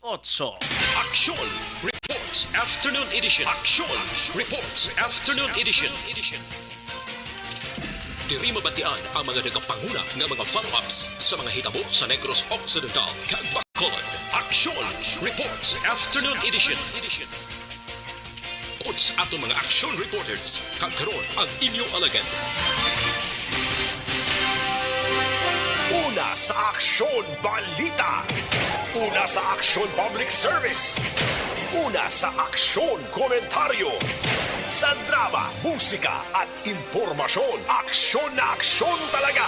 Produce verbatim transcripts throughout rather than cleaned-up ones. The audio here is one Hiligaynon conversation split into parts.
Otso. Aksyon Reports Afternoon Edition. Aksyon Reports Afternoon Edition. Diri mabatian ang mga nagapanguna nga mga follow-ups sa mga hitabo sa Negros Occidental kag Bacolod. Aksyon Reports Afternoon Edition. Uts aton mga aksyon reporters, kag karon ang inyo alagad. Una sa aksyon balita. Una sa aksyon public service. Una sa aksyon komentaryo. Sa drama, musika at impormasyon, aksyon na aksyon talaga.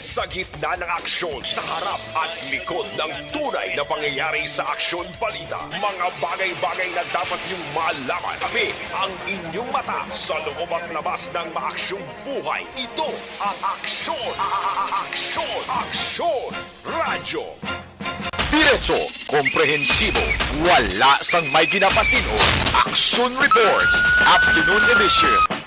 Sa gitna ng aksyon, sa harap at likod ng tunay na pangyayari sa aksyon balita, mga bagay-bagay na dapat niyong malaman. Kami ang inyong mata sa loob at labas ng maaksyong buhay. Ito ang Aksyon, a- a- a- Aksyon, Aksyon Radyo. Diretso, komprehensibo, wala sang may ginapasin-o. Aksyon Reports, Afternoon Edition.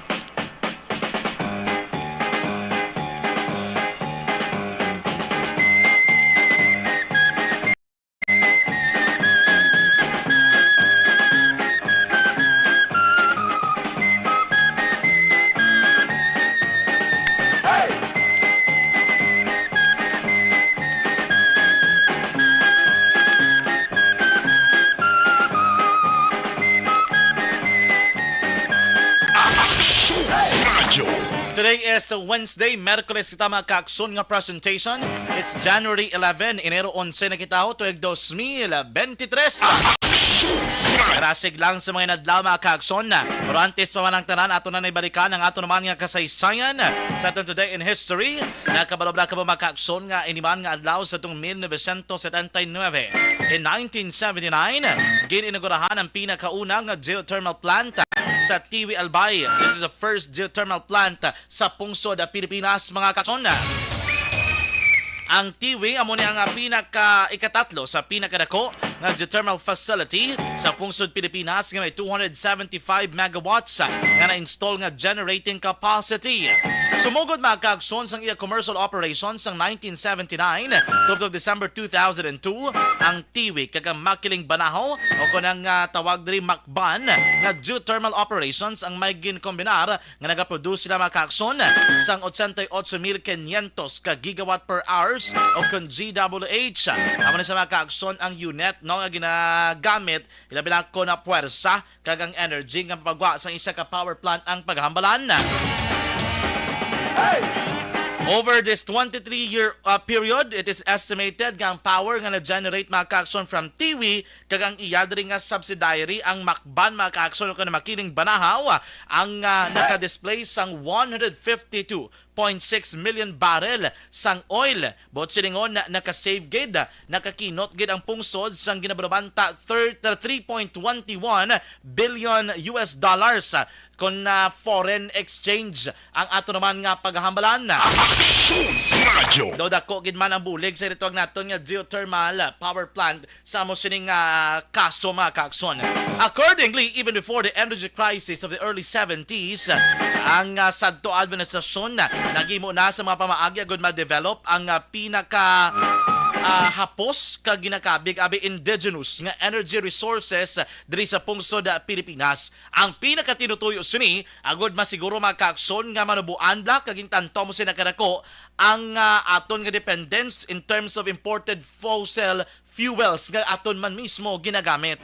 Aksyon Radyo. Today is Wednesday, Merkules kita, mga kaaksyon, nga presentation. It's January eleven, Enero onse na kita, tuig dos mil bentitres. Aksyon Radyo. Karasig lang sa mga inadlaw, mga kaaksyon. Pero antes pa man ang tanan, ato na nabalikan ang ato naman nga kasaysayan sa aton Today in History. Nakabalo ba kamo, mga kaaksyon, nga ini man nga adlaw sa atong mil novecientos setenta y nuebe, in nineteen seventy-nine, gin-inaugurahan ang pinakauna nga geothermal plant sa Tiwi, Albay. This is the first geothermal plant sa pungsod Pilipinas, mga kaaksyon. Ang Tiwi amo ni ang pinaka ikatatlo sa pinakadako nga geothermal facility sa pungsod Pilipinas nga may two hundred seventy-five megawatts nga na-install nga generating capacity. Sumugod, mga kaaksyon, sang iya commercial operation sang nineteen seventy-nine tubtob December two thousand and two, ang Tiwi kag ang Makiling Banahaw, o kon ang, ah, tawag diri, Macban, nga geothermal operations ang may ginkombinar nga nagaproduce sila, mga kaaksyon, sang ochenta y ocho mil quinientos ka gigawatt per hours, o kon G W H. Amo ni sa, mga kaaksyon, ang unit, no, nga ginagamit, ilabi na kon ang puwersa kag ang energy nga mapagwa sa isa ka power plant ang paghambalan. Over this twenty-three-year, uh, period, it is estimated nga ang power nga na-generate, mga kaaksyon, from Tiwi kag ang iya diri nga subsidiary, ang Macban, mga kaaksyon, o kon Makiling Banahaw, ang, ah, naka-displace sang one hundred fifty-two point six million barrel sang oil. Buot silingon, naka-save gid, nakakinot gid ang pungsod sang ginabanabanta thir-, three point twenty one billion U S dollars, ah, kon, ah, foreign exchange ang ato naman nga paghambalan. Aksyon Radyo. Daw dako gid man ang bulig sa ginatawag naton nga geothermal power plant sa amo sining, ah, kaso, mga kaaksyon. Accordingly, even before the energy crisis of the early seventies, ang, ah, sadto administrasyon naghimo na sa mga pamaagi agud ma-develop ang, ah, pinaka, ah, hapos kag ginakabig abi indigenous nga energy resources diri sa pungsod, ah, Pilipinas. Ang pinakatinutuyo sini, agud masiguro, mga kaaksyon, nga manuboan bala kag gintanto mo sina kadako ang, ah, aton nga dependence in terms of imported fossil fuels nga aton man mismo ginagamit.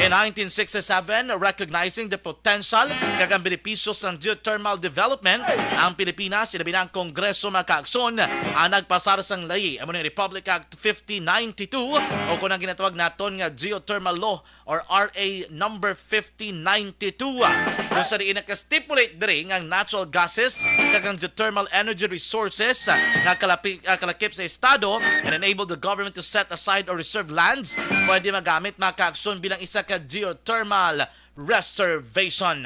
In nineteen sixty-seven, recognizing the potential kag ang benepisyo sang geothermal development, ang Pilipinas, ilabi na ang Kongreso, mga kaaksyon, ang nagpasar sang layi, amo ni Republic Act fifty ninety-two, o kon ang ginatawag naton nga Geothermal Law or R A number fifty ninety-two, kung sa diin naka-stipulate diri nga ang natural gases kag ang geothermal energy resources, ah, nga kalapi-, ah, kalakip sa estado and enable the government to set aside or reserve lands pwede magamit, mga kaaksyon, bilang isa ka geothermal reservation.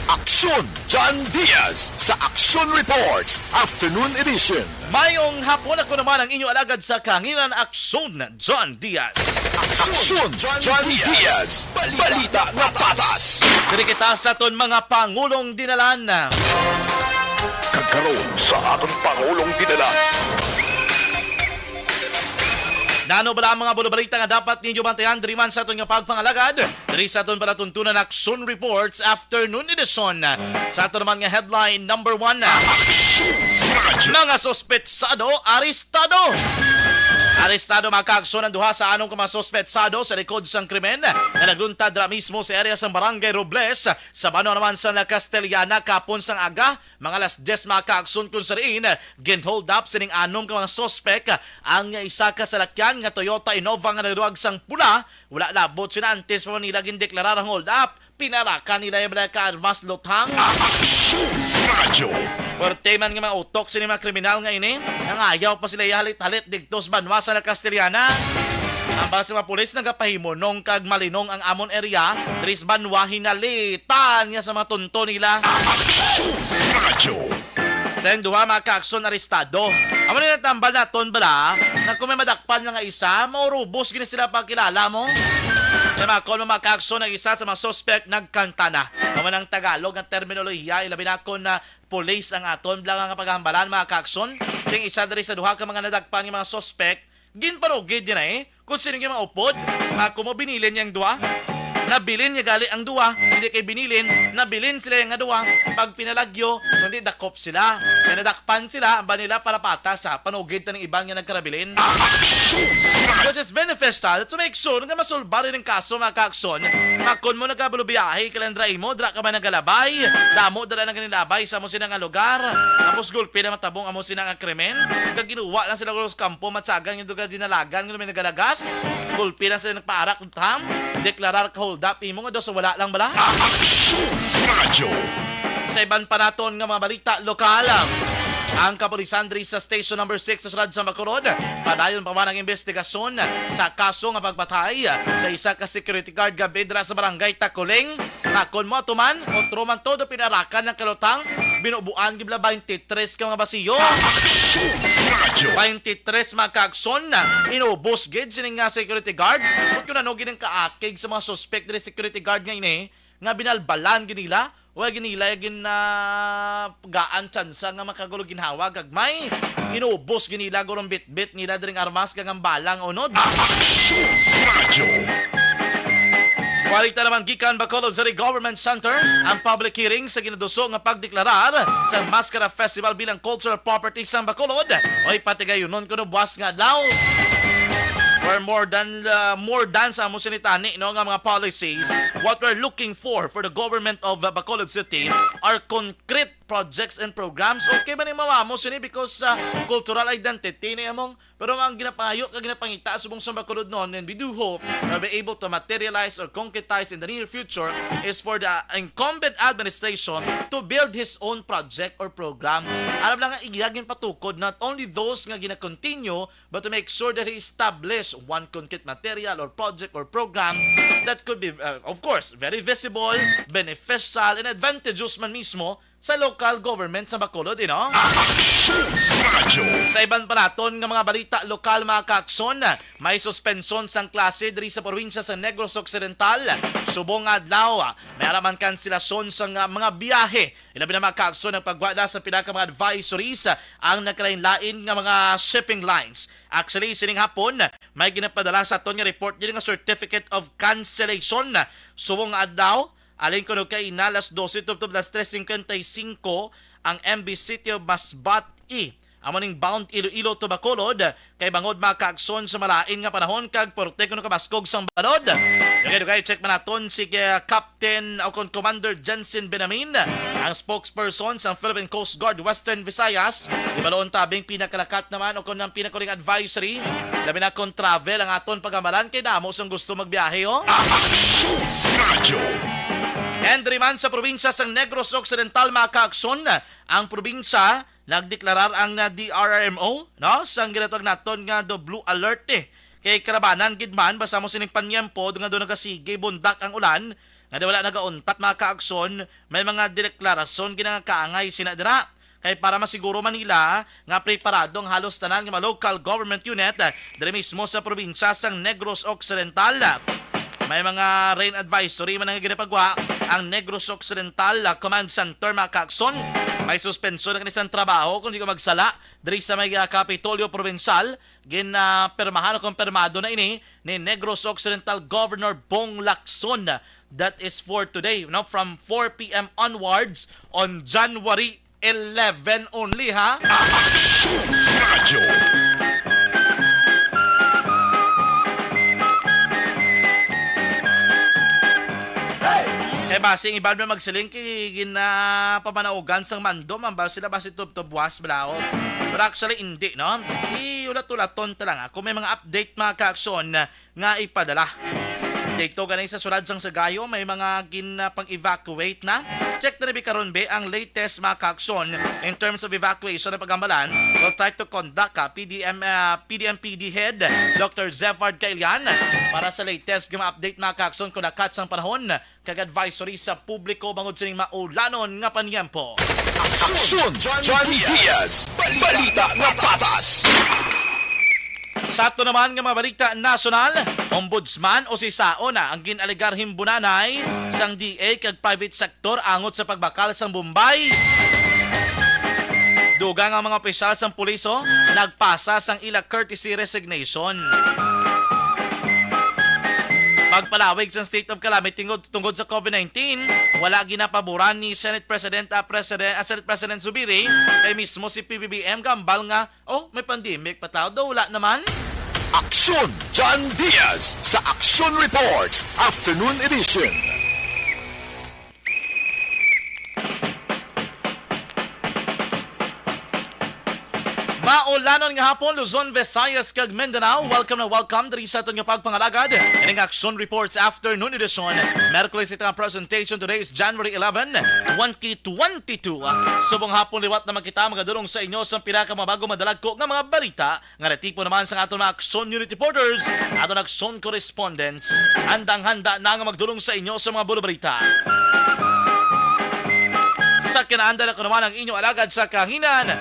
Aksyon John Diaz sa Aksyon Reports Afternoon Edition. Mayong hapon, ako naman ang inyo alagad sa kahanginan, Aksyon John Diaz. Aksyon John Diaz, balita nga patas. Diri kita sa aton mga pangulong dinalan. Kag karon sa aton pangulong dinalan. Ano bala ang mga bulabalita nga dapat ninyo bantayan diri man sa aton nga pagpangalagad? Diri sa aton palatuntunan Aksyon Reports Afternoon Edition. Sa aton naman nga headline number one, mga suspetsado arestado. Arestado, mga kaaksyon, ang duha sa anom ka mga suspetsado sa likod sang krimen nga nagluntad dira mismo sa area sang Barangay Robles, sa banwa naman sa La Castellana, kapon sang aga, mga alas diyes, mga kaaksyon, kung sa diin ginhold up sining anom ka mga suspek ang isa ka salakyan nga Toyota Innova nga nagduwag sang pula. Wala labot sila antes pa man nila gindeklarar ang hold up. Pinarakan nila yung mga ka-armas luthang. Aksyon Radyo. Pwerte man nga mga utok sini mga kriminal nga ini, nangayaw pa sila ihalit-halit digto sa banwa sa La Castellana. Ang bala sa mga pulis, nagapahimunong kag malinong ang amon area, diri sa banwa, hinalitan niya sa mga tunto nila. Aksyon Radyo. Tayong duha, mga kaaksyon, arestado. Amo na yung tambal naton, bala, na kung may madakpan lang nga isa, maurubos gini sila pagkilala mo. Kaya mga kon, mga kaaksyon, ang isa sa mga suspect nagkanta na. Amo nang Tagalog nga terminolohiya, ilabi na kon na police ang aton, bala nga paghambalan, mga kaaksyon. Kaya isa diri sa duha ka mga nadakpan nga mga suspect, ginparugid niya na eh. Kung sino yung mga upod, ako mo binilin niya ang duwa. Nabilin niya gali ang duwa, hindi kay binilin, nabilin sila yung duwa. Pag pinalagyo, kundi dakop sila. Kaya nadakpan sila, ang ba nila para patas sa panugid na ng iban nga nagkarabilin. Aksyon! Which is beneficial to make sure nga masulbar rin ang kaso, mga kaaksyon. Makon mo nagabulubiyahe, kalandray mo, dra ka ba nagalabay? Damo dala na ganilabay sa mo sila nga lugar. Tapos gulpi na matabong amo sila nga krimen. Kaginuwa lang sila sa kampo, matsagan yung duga dinalagan, nga may nagalagas. Gulpi lang sila nagpaarak, tam. Deklarar ka hold up, imo nga daw sa wala lang bala. Aksyon Radyo. Sa iban pa naton nga mga balita lokal, ang kapulisan diri sa Station Number Six sa Siyudad sa Bacolod, padayon pa man ang investigasyon sa kaso nga pagpatay sa isa ka security guard gabi dira sa Barangay Takuling. Makon mo ato man, otro man todo pinarakan ng kalutang, binubuan gibla twenty-three ka mga basiyo. Aksyon Radyo. Twenty-three mga kaakson na inubos gid sining nga security guard. Kung ano gid ang kaakig sa mga suspect diri security guard nga ini, nga binalbalan gid nila, wala gid nila gin na gaan tsansa nga makagulo ginhawa, gagmay. Inubos gid nila gurong bitbit nila dring armas kag ang balang unod. Aksyon Radyo. Balita naman gikan Bacolod City Government Center, ang public hearing sa ginaduso nga pagdeklarar sa Maskara Festival bilang cultural property sang Bacolod, oy, patigayunon kuno buwas nga adlaw. We're more than, uh, more than sa amo sinitani, no, nga mga policies. What we're looking for for the government of, uh, Bacolod City are concrete projects and programs. Okay ba ni mawamo sini because, uh, cultural identity ni among, pero ang ginapangayo kag ginapangita subong sa Bacolod noon, and we do hope that we'll be able to materialize or concretize in the near future, is for the incumbent administration to build his own project or program. Alam lang nga iya ginpatukod, not only those nga gina-continue, but to make sure that he establish one concrete material or project or program that could be, uh, of course, very visible, beneficial, and advantageous man mismo sa local government sa Bacolod, you know? Aksyon Radyo. Sa iban pa naton nga mga balita lokal, mga kaakson, may suspensyon sang klase diri sa probinsya sa Negros Occidental. Subong nga adlaw, may ara man kanselasyon sa nga mga biyahe. Ilabi na, mga kaakson, ang pagwala sa pila ka mga advisories ang nagkalain-lain nga mga shipping lines. Actually, sining hapon, may ginapadala sa aton nga report diri nga certificate of cancellation. Subong nga adlaw, alin kuno kay ina alas dose tubtob alas tres cincuenta y cinco ang M V City of Masbate. Amo ning bound Iloilo to Bacolod, kay bangod, mga kaakson, sa malain nga panahon kag porte kuno kabaskog sang balod. Dugay-dugay, check man naton si, uh, Captain o kon Commander Jensen Benamin, ang spokesperson sang Philippine Coast Guard Western Visayas. Di baloon tabing pinakalakat naman o kon ang pinakaling advisory, labi na kon travel ang aton pagamalan kay damo sang gusto magbiyahe, oh. Aksyon Radyo. Diri man sa probinsya sang Negros Occidental, mga kaakson, ang probinsya nagdeklarar ang, ah, D R R M O, no, sang ginatawag naton nga the blue alert, eh. Kay kalabanan gid man, basta mo sining panyempo nga do nagasige bundak ang ulan, nga di wala nagauntat, mga kaakson, may mga deklarasyon ginangakaangay sina dira. Kay para masiguro man nila nga preparado ang halos tanan nga mga local government unit, ah, diri mismo sa probinsya sang Negros Occidental. May mga rain advisory man ang ginapagwa ang Negros Occidental, ah, Command Center, mga kaakson. May suspensyon na kini sang trabaho, kung di ko magsala, diri sa may, ah, Kapitolyo Provincial. Ginapirmahan o kumpirmado na ini ni Negros Occidental Governor Bong Lacson. That is for today, no? From four p m onwards on January eleven only, ha? Aksyon Radyo. Kay basi ang iban man magsiling kay ginapamanaogan sang mando man ba sila, basi tubtob buwas balaod. Pero actually, hindi, no? Iulat-ulaton ta lang, ah, kung may mga update, mga kaaksyon, nga ipadala. Dito gani sa Sulad sang Sagayo, may mga ginapang-evacuate na. Check na ni karon, be, ang latest, mga kaaksyon, in terms of evacuation na paghambalan. We'll try to conduct, ah, P D M, ah, P D M P D head, Doctor Zefard Caillan, para sa latest nga mga update, mga kaaksyon, kung nakat sang panahon kag advisory sa publiko bangod sining maulanon nga panyempo. Aksyon, John Diaz. Balita nga patas. Sa ato naman nga mga balita nasyonal, ombudsman o si Sao na ang gin-alegar himbunanay sang D A kag private sector angot sa pagbakal sang Bombay. Dugang ang mga opisyal sang pulis, oh, nagpasa sang ila courtesy resignation. Pagpalawig sang state of calamity tungod, tungod sa covid nineteen, wala ginapaboran ni Senate President, ah, President, ah, Senate President Zubiri, kay mismo si P B B M gahambal nga, oh, may pandemic pa taw, daw wala naman. Aksyon, John Diaz sa Aksyon Reports Afternoon Edition. Maulanon nga hapon, Luzon, Visayas, kag Mindanao. Welcome na welcome diri sa aton nga pagpangalagad. Ining Aksyon Reports Afternoon Edition. Merkules ito nga presentation. Today is January eleven, twenty twenty-two. Subong hapon liwat naman kita magadulong sa inyo sa pila ka mga bago madalagko nga mga balita nga natipon naman sang aton mga Aksyon Unit Reporters, aton Aksyon Correspondents. Handang-handa na nga magdulong sa inyo sa mga bulabalita. Sa kinaandan, ako naman ang inyo alagad sa kahanginan,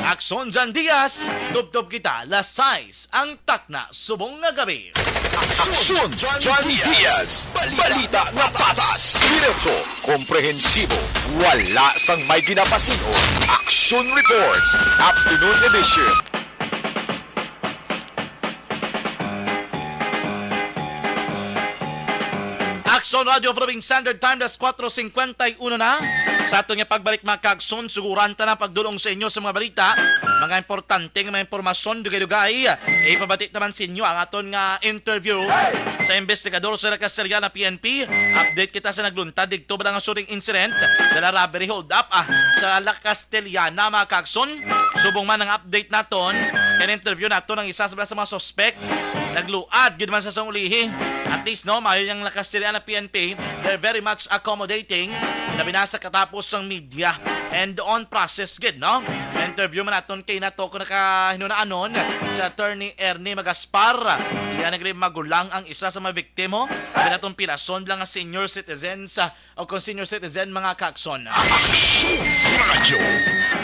Aksyon John Diaz. Tubtob kita, las sais ang takna subong nga gabi. Aksyon John Diaz. Balita nga patas. Diretso, komprehensibo, wala sang may ginapasin-on. Aksyon Reports, Afternoon Edition. Aksyon Radio Philippine Standard Time, las kuwatro singkwenta y uno na. Sa aton nga pagbalik, mga kaaksyon, suguran ta na pagdulong sa inyo sa mga balita, mga importante nga mga impormasyon, dugay-dugay. Ipabati naman sa inyo ang aton nga interview sa investigador sa La Castellana P N P. Update kita sa nagluntad didto ba nga shooting incident, dala robbery hold up, ah, sa La Castellana, mga kaaksyon. Subong man ang update naton, kan interview naton ang isa sa, sa mga suspect. Nagluad gid man sa sang ulihi. At least, no, maayo yang La Castellana P N P. They're very much accommodating. Labi na sa katapos sang media. And on process gid, no? Interview man naton kay nato ko nakahinunaanon sa Attorney Ernie Magaspar. Iya nagri magulang ang isa sa mga biktimo. Abi naton pilason lang nga senior citizens, ah, o kung senior citizen, mga kaaksyon. Aksyon Radyo.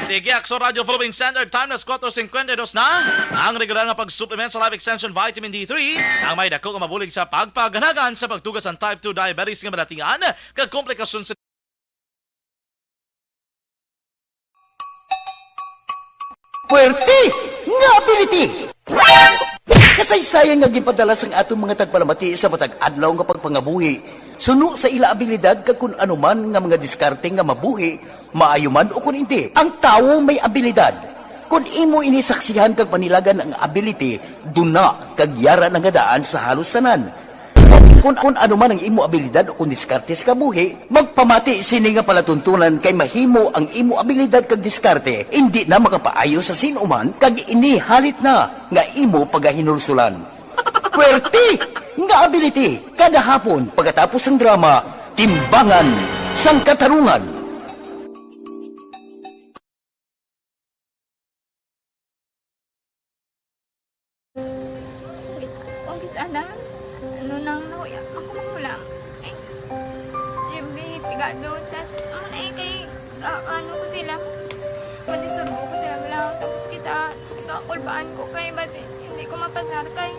Sige, Aksyon Radyo Philippine Standard Time, las kuwatro singkwenta y dos na. Ang regular nga pag-supplement sa Life Extension Vitamin D three ang may dako nga mabulig sa pagpaganagan sa pagtugas ang type two diabetes nga balatian kag komplikasyon sa Puwerte nga ability! Kasaysayan nga ginpadala sang aton mga tagpalamati sa matag adlaw nga pagpangabuhi, suno sa ila abilidad kag kun ano man nga mga diskarte nga mabuhi, maayo man ukon indi. Ang tawo may abilidad. Kon imo ini saksihan kag panilagan ang ability, duna kag yara na nga daan sa halos tanan. Kon, kon ano man ang imo abilidad o kon diskarte sa kabuhi, magpamati sini nga palatuntunan kay mahimo ang imo abilidad kag diskarte indi na makapaayo sa sin-o man kag ini halit na nga imo pagahinulsulan. Puwerte nga ability kada hapon pagkatapos sang drama, Timbangan sang Katarungan. Kung kis-, kung kis-, ana, ano nang nahuya, ako magulang. Eh, Jimmy, pigado, tas, ano na eh, kay, ah, ano ko sila, kung isurbo ko sila, wala, tapos kita, kakulbaan ko, kay basi, hindi ko mapasar, kay,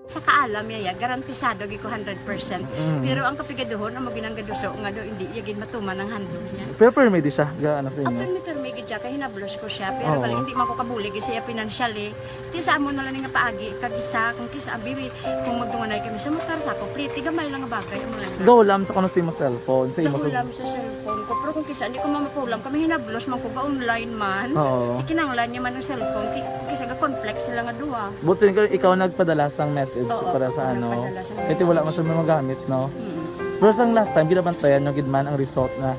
Sa kaalam niya, ya, garantisado gid ko hundred percent. Mm. Pero ang kapigaduhon, amo ginang gaduso nga do, hindi niya gid matuman ang handog niya. Pero permi di siya, ga, ano sa inyo? Open mi permi gid siya, kay hinablos ko siya. Pero Oo. bali, hindi man ko kabulig siya financially. Ti sa amo na lang nga paagi, kag isa, kung kisa, abi, kung magdunganay kami sa motor, sa ako, pliti, gamay lang nga bagay, amo lang. Go, lam sa kuno sa imo cellphone, sa imo Go, sa lam sa cellphone ko. Pero kung kisa, hindi ko mamapulam, kami hinablos man ko, ga-online man. Oo. Ikinanglan niya man ang cellphone, ti, kisa ga-conflict sila nga duha. But sin, ikaw nagpadala sang message Oo, para sa ako ano? nagpadala sang Kaya wala man message. siya magamit, no? Mm. Pero sang last time, ginabantayan nyo gid man ang result na?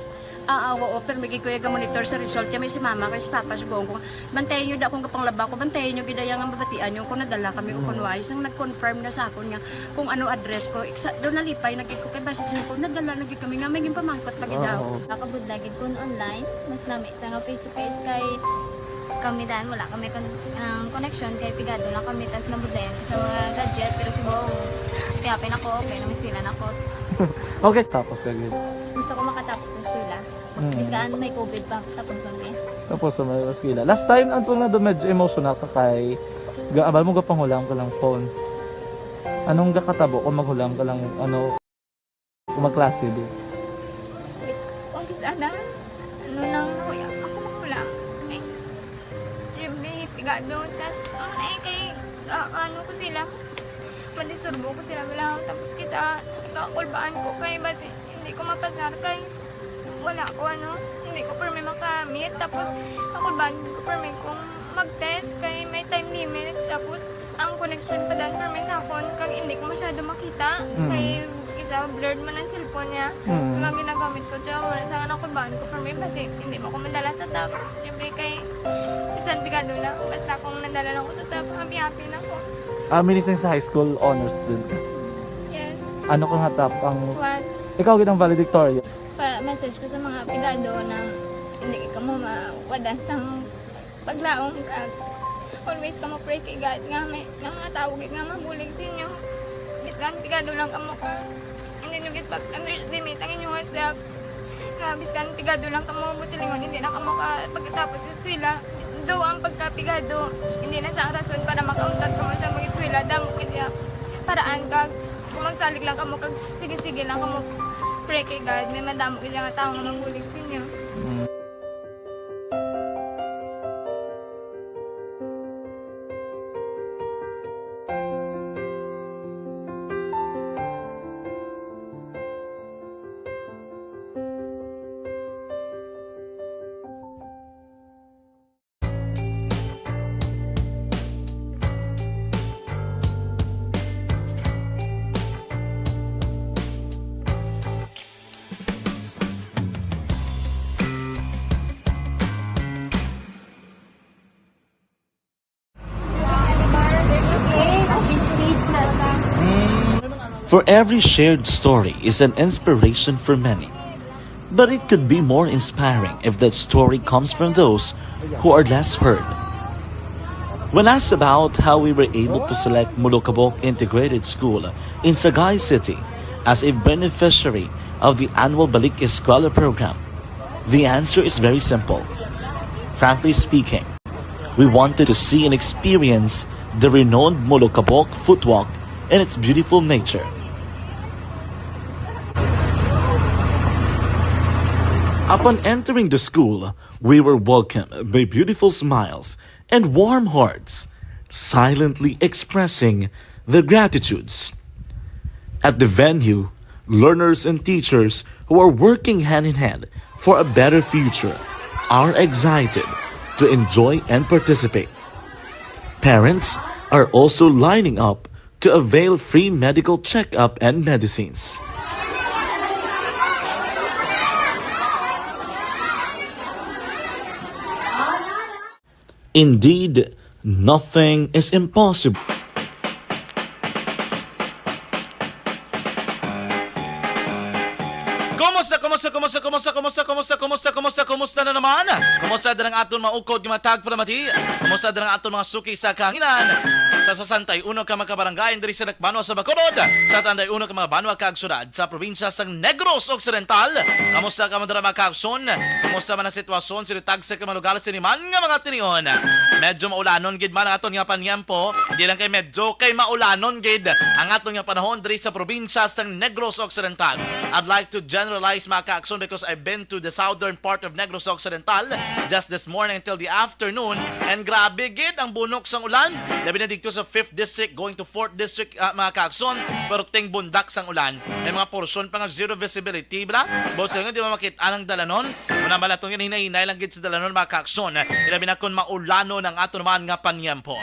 Ah, ah, oo, pero may gid ko yung monitor sa result. Kaya may si mama, kay si papa, si buong ko. Bantayan nyo da kung kapanglaba ko, bantayan nyo gid yung mabatian nyo kung nadala kami o Mm. kung wais. Nang nag-confirm na sa akon nga kung ano address ko, iksa, doon nalipay na gid ko kay basi sa ko, nadala na gid kami nga may ginpamangkot pa gid daw. Oo. Nakabudlay gid kun online, mas nami sa nga face to face kay kami dan wala kami kon-, ang connection kay pigado lang kami tas nabudlayan ko sa mga gadget pero si Bong, happy na ko, okay na, may eskwela na ko. Okay, tapos ka gid. Gusto ko makatapos sa eskwela. Mm. Bis kaan may covid pa, tapos ang eh. Tapos sa mga eskwela. Last time, ang tunga do medyo emotional ka kay ga-, abal mo gapanghulam ka lang phone. Anong gakatabo kung maghulam ka lang, ano, kung magklase di? Kung kis ana, ano lang, nahuya ako mahulam. Eh, every pigado, tas, ang eh, kay, ah, ano ko sila, madisturbo ko sila, wala, tapos kita, kakulbaan ko kay, basi, hindi ko mapasar kay, wala ko, ano, hindi ko permi makamit, tapos, kakulbaan ko permi kung mag-test kay may time limit, tapos, ang connection pa dan permi sa akon, kag hindi ko masyado makita, Mm. kay isa blurred man ang cellphone niya. Mm. Ang ginagamit ko siya, wala sa akin ako baan ko permi, basi hindi mo ko madala sa top. Siyempre kay, bisan pigado na, basta kung nadala lang ko sa top, happy-happy na ko. Ah, minising sa high school, honors student ka? Yes. Ano ka nga top ang One. Ikaw gid ang valedictorian? Pa, message ko sa mga pigado na hindi ka mo mawadan sang paglaom kag always kamo pray kay God nga may, nga mga tawo gid nga mabulig sa inyo. Bisan pigado lang kamo ka, hindi nyo gid pag-underestimate ang inyong self. Nga bisan pigado lang kamo, buot silingon, hindi na kamo ka pagkatapos sa eskwela. Do ang pagkapigado, hindi na sa rason para makauntat kamo sa mag-eskwela. Damo gid ya paraan kag kung magsalig lang kamo kag sige-sige lang kamo pray kay God, may madamo gid nga tawo nga mabulig sa inyo. Mm. For every shared story is an inspiration for many. But it could be more inspiring if that story comes from those who are less heard. When asked about how we were able to select Mulukabok Integrated School in Sagay City as a beneficiary of the annual Balik Eskwela program, the answer is very simple. Frankly speaking, we wanted to see and experience the renowned Mulukabok Footwalk and its beautiful nature. Upon entering the school, we were welcomed by beautiful smiles and warm hearts, silently expressing their gratitudes. At the venue, learners and teachers who are working hand in hand for a better future are excited to enjoy and participate. Parents are also lining up to avail free medical checkup and medicines. Indeed, nothing is impossible. Kumusta, kumusta? Kumusta, kumusta, kumusta, kumusta, kumusta, kumusta, kumusta, kumusta na naman? Kumusta din ang aton mga ukod nga mga tagpalamati? Kumusta din ang aton mga suki sa kahanginan? Sa sesenta y uno ka mga kabarangay diri sa Dakbanwa sa Bacolod, sa treinta y uno ka mga banwa kag syudad sa probinsya sang Negros Occidental? Kumusta ka man dira, mga kaagson? Kumusta man ang sitwasyon sa tagsa ka mga lugar sini man nga mga tinion? Medyo maulanon gid man ang aton nga panyempo. Hindi lang kay medyo, kay maulanon gid ang aton nga panahon diri sa probinsya sang Negros Occidental. I'd like to generalize, mga kaagson, because I've been to the southern part of Negros Occidental just this morning until the afternoon, and grabe gid ang bunok sang ulan. Labi na dito sa fifth District going to fourth District, ah, mga kaagson, perting bundak sang ulan. May mga porsyon pa nga zero visibility, bala. Buot silingon, di ba makita ang dalanon? Muna malaton yan, hinay-hinay lang gid sa dalanon, mga kaagson. Ilabi na kung maulanon ang aton man nga panyempo.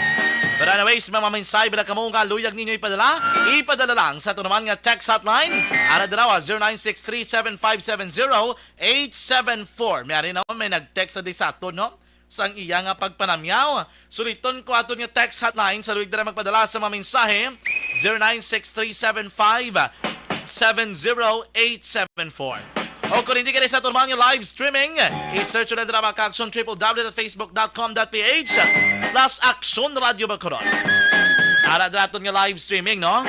But anyways, mga mensahe, bala kamo nga luyag ninyo ipadala, ipadala lang sa aton man nga text hotline. Ara dira, zero nine six three seven five seven zero eight seven four. May ari naman, may nag-text sa di sa aton, no? Sa ang iya nga pagpanamyaw. Suliton ko aton nga text hotline sa luyag dira magpadala sa mga mensahe, zero nine six three seven five seven zero eight seven four. O kung hindi ka rin sa aton mga live streaming, i-search na dira, mga kaagson, triple w dot facebook dot com dot p h slash Aksyon Radio Bacolod. Ara dira aton nga live streaming, no?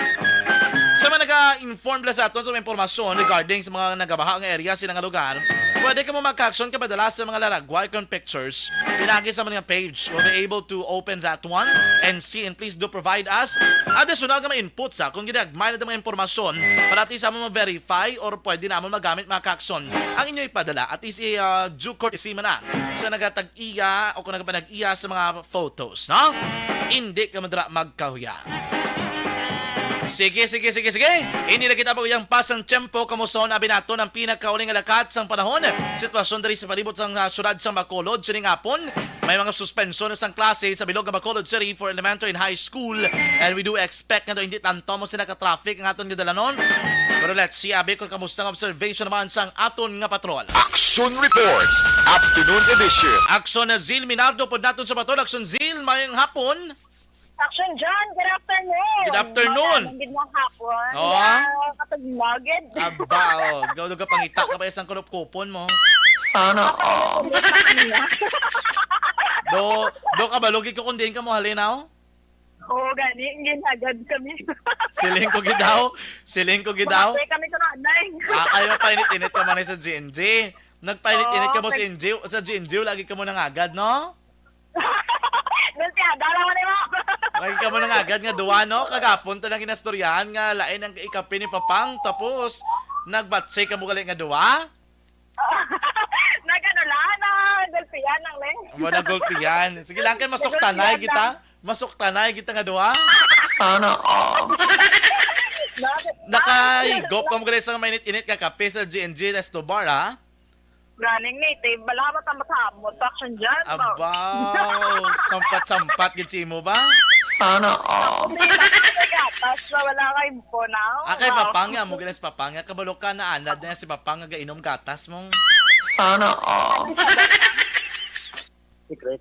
Sa mga nag-inform lang sa aton sa mga impormasyon regarding sa mga nagabaha nga area, sila nga lugar, pwede ka mo, mga kaagson, kapadala sa mga lalagway kung pictures pinagi sa mga page. We'll be able to open that one and see, and please do provide us additional nga mga input sa kung ginagmay na mga impormasyon para at least amo ma-verify or pwede namon magamit, mga kaagson, ang inyo ipadala. At least, eh, uh, due courtesy man na sa nagatag-iya o kung nagapanag-iya sa mga photos, no? Hindi ka madala magkahuya. Sige, sige, sige, sige. Hindi na kita pagyang pasang tiyempo. Kamusta na abi naton ang pinakauli nga lakat sang panahon? Sitwasyon diri sa palibot sang, ah, syudad sang Bacolod sining hapon. May mga suspensyon sang klase sa bilog nga Bacolod City for elementary and high school. And we do expect nga hindi tanto mo sila ka-traffic ang aton nga dalanon. Pero let's see, abi, kung kamusta ang observation naman sang aton nga patrol. Action Reports, Afternoon Edition. Action na Zil Minardo pod naton sa patrol. Action Zil, mayong hapon. Action John, good afternoon. Good afternoon. Magandang gid nga hapon. Oo, ah. Yeah, katag nugget. Aba, oh. Gaw, gaw, pangita ka pa isang kurup-kupon mo. Sana all. Do, do ka ba, lugi ko kung diin ka mo halinaw? Oo, gani, ginagad kami. Siling ko gidaw, siling ko gidaw. Mamatay kami sa nanay. Ah, kayo painit-init ka man sa G N G. Nagpainit-init Oo, ka mo sa nag- N G O, sa G N G O, lagi ka mo nangagad, no? Dulce, adala mo nimo. Lagi ka mo nangagad nga duwa, no? Kagapon to nang ginastoryahan nga lain ang ikape ni Papang, tapos nagbatse ka mo gali nga duwa? Nagano lang, nagulpihan lang, Leng. Mo nagulpihan. Sige lang, kay masuktanay Nagulpihan kita. lang. Masuktanay kita nga duwa. Sana all. Bakit? Nakahigop pa mo gali sa mainit-init nga kape sa G N G Resto Bar, ha? Ganing native, bala mo tamot-hamot, action dyan, ba? Abaw, sampat-sampat gid si imo ba? Sana all. Hindi na kasi gatas, ba? Wala kay po na. Ah, kay Wow. Papang nga, mo ginas Papang nga, kabalo ka, naanad na si Papang nga gainom gatas mong. Sana all. Secret.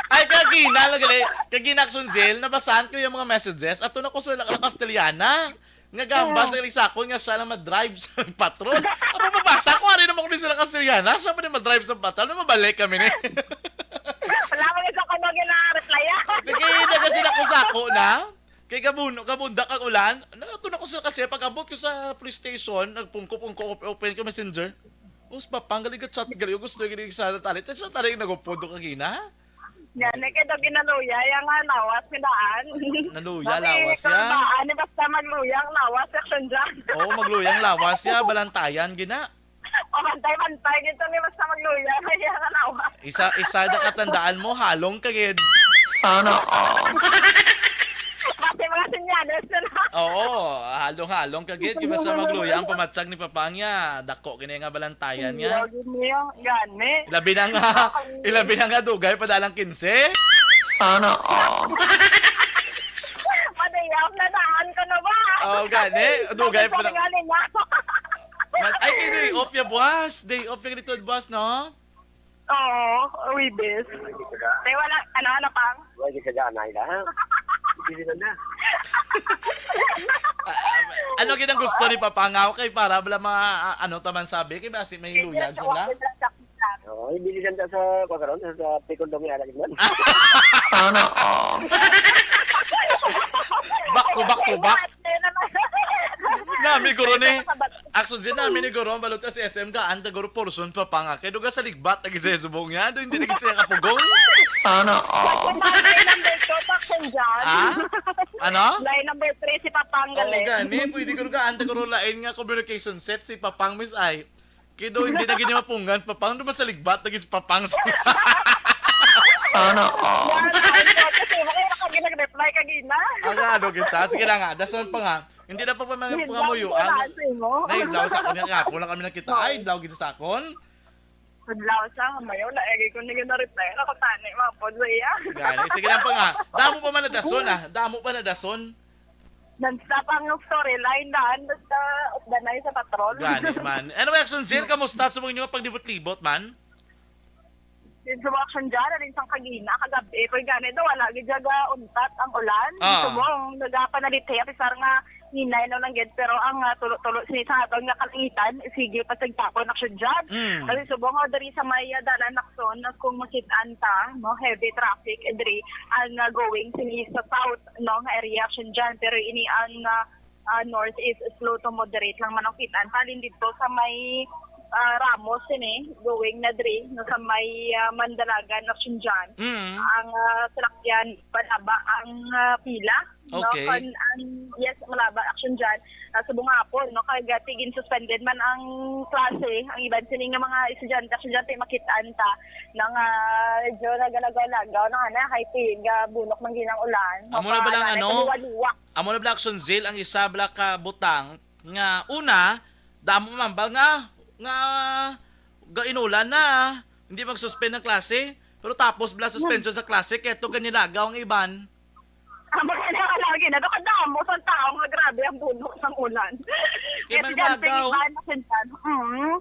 Ay, kagina, nagali, kagina, Action Zil, nabasahan ko yung mga messages, ato na ko sa la-, la Castellana. Nga gamba Oo. sa gali sa akon nga siya lang madrive sa patrol. Ang mababasa ko, ari naman ko din sila Castellana, siya pa din madrive sa patrol, na mabalik kami ni. Wala mo isa ko mag-reply, ah. Nagkita kasi na ko sa ako na. Kay kabuno, kabunda kag ulan, nakato na ko sila kasi pag-abot ko sa police station, nagpungko-pungko, open ko messenger. Us, Papang, gali ka chat, gali, gusto yung gali sa tali. Sa tali, nagupod ko kagina. Yan, eh, kaya daw ginaluyay ang, ah, lawas nga daan. Naluya, Bakit lawas ikaw ya. Daan, eh, basta magluya ang lawas, action dyan. Oo, magluya ang lawas ya, balantayan, gina. Pamantay-pantay dito ni basta magluya, kaya nga lawas. Isa, isa na katandaan mo, halong ka gid. Sana all. Pati mga senyales na lang. Oo, halong-halong ka gid, kaya basta magluya ang pamatsag ni Papang ya, dako gini nga balantayan niya. Gini, gani. Ilabi na nga, ilabi na nga dugay pa dalang kinse. Sana all. Madayaw na daan ka na ba? Oh, gani. Dugay pa na. Gani nga. Mag-, ay, kay day off ya, buwas. Day off ya dito, buwas, no? Oo, Wibis. Kaya wala, ano, ano pang? Wala ka dyan, Ayla, ha? Hindi na na. Ah, ah, ano gid ang gusto ni Papa nga? Okay, para bala mga, ah, ano taman sabi? Kay basi may luyag sila. Oo, hindi din sa, sa, sa, sa, sa, sa, Sana all. Back to back to back. Nami guro ni. Action din nami ni guro, balot ka sa S M ka, anta guro portion pa pa nga. Kaya duga sa ligbat, lagi sa subong niya. Ando, hindi lagi siya kapugong. Sana all. Line number two, Paksan dyan. Ah? Ano? Line number three, si Papang Oo, gali. Gani. Pwede guro ka, anta guro lain nga communication set, si Papang Miss Ay. Kido, hindi na gini mapunggan si Papang. Doon sa ligbat, lagi si Papang. Sana all. Yan, ay, so, kasi mo kayo nakaginag-reply kagina. Ang ano, gid sa? Sige na nga, dason pa nga. Hindi na pa pa mga Nahidlaw pangamuyo, ko ang na, ano mo? Nahidlaw sa akin, nga po lang kami nakita. Oo. Ay, idlaw gid sa akon. Adlaw sa kamayo, na egi ko nila na-reply. Nakatani, mga po, sa iya. Gani, sige lang pa nga. Damo pa man na dason, ah. Damo pa na dason. Non-stop ang storyline daan, basta updanay sa patrol. Gani man. Anyway, Action Zil, kamusta sa mga inyo paglibot-libot man? Din sa action dyan, alin sang kagina, kagabi, pero gani daw, wala gid dyan ga untat ang ulan. Ah. Subong, nagapanaliti, apisar nga hinay no lang gid, pero ang, ah, tulo-tulo sini sa aton nga kalangitan, sige pa sagtapon action dyan. Mm. Kasi subong, oh, diri sa may, ah, dalan Nakson, kung makit-an ta, no, heavy traffic, eh, diri ang, ah, going sini sa south, no, nga area action dyan, pero ini ang, ah, ah, north is slow to moderate lang man ang kit-an. Halin dito sa may, ah, Ramos, ini, going na diri, no, sa may, ah, Mandalagan, Action John. Mm. Ang, ah, salakyan, malaba ang, ah, pila. No? Okay. Kan, ang, yes, malaba, Action John. Ah, subong hapon, no, kay gati gin-suspended man ang klase, ang iban sini nga mga estudyante, Action John, makit-an ta, nang, ah, medyo nagalagaw-lagaw, no, ana, kay tiga bunok man ginang ulan. Amo na ba lang, ano? Kaliwa-liwa. Amo na bala, Action Zil, ang isa bala ka butang nga una, damo man ba nga, nga gainulan na, hindi mag-suspend ang klase, pero tapos bala suspension sa klase, kaya to ganyan lagaw ang iban. Amo na lagi na, kadamo sa tao nga grabe ang bunok sang ulan. Kaya man lagaw. Iban, Action John. Mm.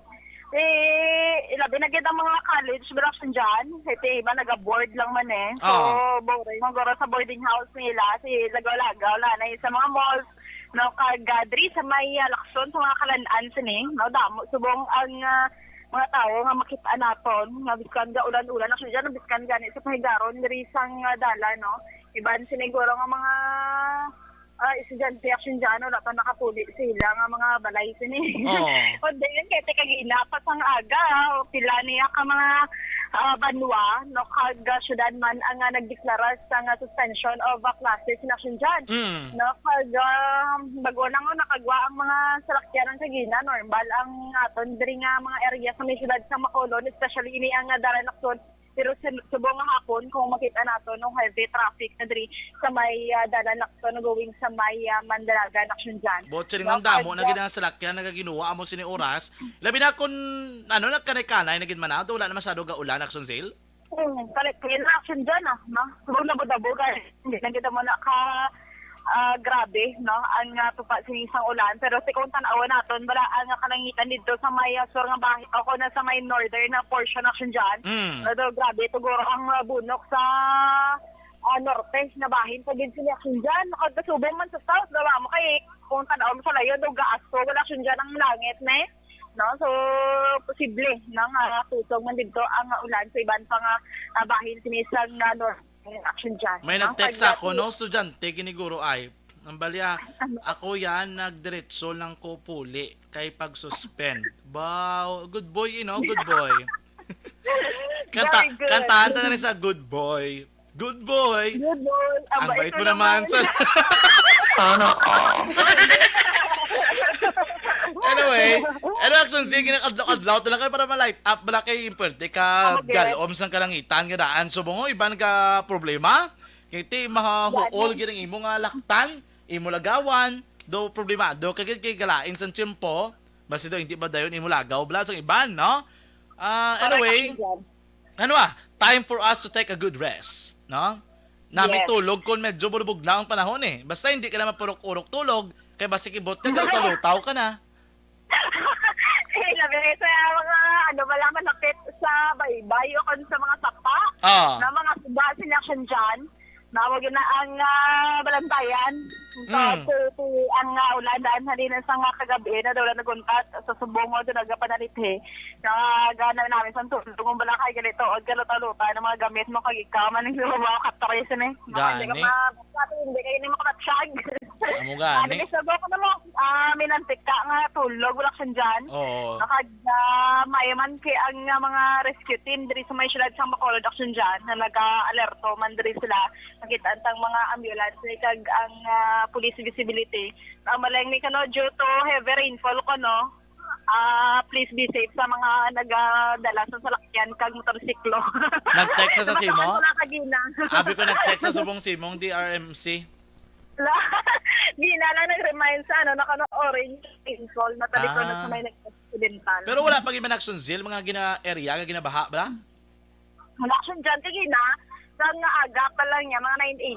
Eh, ilabi na gid ang mga college, bro, dyan. Kasi iba naga-board lang man eh. So, oo, boring man guro sa boarding house nila. Si lagaw-lagaw lang na sa mga malls, no, kag, ah, diri sa may, ah, Lacson, sa mga kalan-an sini, no, damo subong ang, ah, mga tawo nga makita naton, nga biskan ga ulan-ulan, actually dyan, biskan gani sa pahigaron, diri sang, ah, dalan, no. Iban siniguro nga mga ah, estudyante action dyan, wala pa nakapuli sila nga mga balay sini. Oo. Kundi yun, kaya teka, ginapas ang aga, o pila niya ka mga, ah, banwa, no, kag, ah, syudad man ang, ah, nagdeklara sa nga suspension of, ah, classes in action dyan. Mm. No, kag, ah, bago lang, oh, nakagwa ang mga salakyan ang kagina, normal ang aton diri nga mga area sa may syudad sa Macolon, especially ini ang, ah, Dalan Lacson. Pero sa, subong nga hapon, kung makita nato, no, heavy traffic na diri sa may, ah, dalan Lacson going sa may, ah, Mandalagan, action dyan. Bot siling ang damo na gid ang salakyan nagaginuwa amo sini oras. Labi na kung, ano, nagkanay-kanay na gid man ato, wala na masyado ga ulan, action sale. Hmm, correct. Kaya na action dyan, ah, no? Subong na budabo, guys. Hindi na kita mo na ka, ah, grabe, no, ang, ah, tupa sa isang ulan. Pero si kung tan-awan naton, bala ang, ah, kalangitan dito sa may, ah, sur nga bahin, o kung sa may northern na portion action dyan. Mm. Pero grabe, tuguro ang, ah, bunok sa, ah, norte na bahin sa gid sini action dyan. Kag kasubong man sa south, gawa mo kay kung tan-aw mo sa layo, do gaas to, wala action dyan ang langit, ne? No? So, posible, no, nga tusog man dito ang, ah, ulan sa iban pa nga, ah, bahin sini sa, ah, north. Action dyan. May nag-text ako, no? Estudyante, giniguro ay. Ang balya, ako yan, nagdiretso lang ko puli kay pag-suspend. Wow, good boy, you know, good boy. Kanta, very good. Kantahan ta na rin sa good boy. Good boy. Good boy. Ang bait mo naman. Sana all. Anyway, ano, Action, sige, nakadlaw-kadlaw talaga para ma-light up bala kay pwerte ka galom sang kalangitan nga daan. So, bungo, iban ka problema. Kay ti mahuol gid ang imo nga laktan, imo lagawan, do problemado ka gid kay galain sang tiyempo. Basi do hindi ba dayon imo lagaw bala sang iban, no? Ah, anyway, ano ah, time for us to take a good rest, no? Nami tulog kung medyo bulubog na ang panahon eh. Basta hindi ka na mapurok-urok tulog, kay basi kibot ka, lutaw-lutaw ka na. Eh, labi sa mga, ano, wala malapit sa baybay o kung sa mga sapa, na mga suba sila dyan. Mao gyud na ang, ah, balantayan. Mm. Kasi ang, ah, ulan daan halin sa nga kagabi na daw naguntat sa subong o nagapanalithi. Nagana namin sa tulog mo bala kay ganito, og kalutaw-lutaw ng mga gamit mo kag ikaw man ang sumabaw ka tres ni. Gani. Hindi ka ma-, hindi kayo ni makamatsyag. Amo gani. Ano, gusto ko na mo, ah, minantika nga tulog, wala siya dyan. Oo. Nakag-, ah, may man kay ang, ah, mga rescue team diri sa may siyudad sang Bacolod, action dyan, na naga-alerto man diri sila. Nakita ang mga ambulance ni kag ang, ah, police visibility. Ang malang ni kano, due to heavy rainfall ko, no? Ah, please be safe sa mga nagadala sa salakyan kag motorsiklo. Nag-text sa Nabasa simo? Ko na kagina. Abi ko nag-text sa subong simong D R M C. Gina lang nag-remind sa ano, na kano orange rainfall, na talikod na sa Ah. May nag-accidental. Pero wala pa gyud man action, Zil, mga gina-area nga ginabaha, bala? Wala siya dyan. Sige na, sa nga aga pa lang niya, mga nine A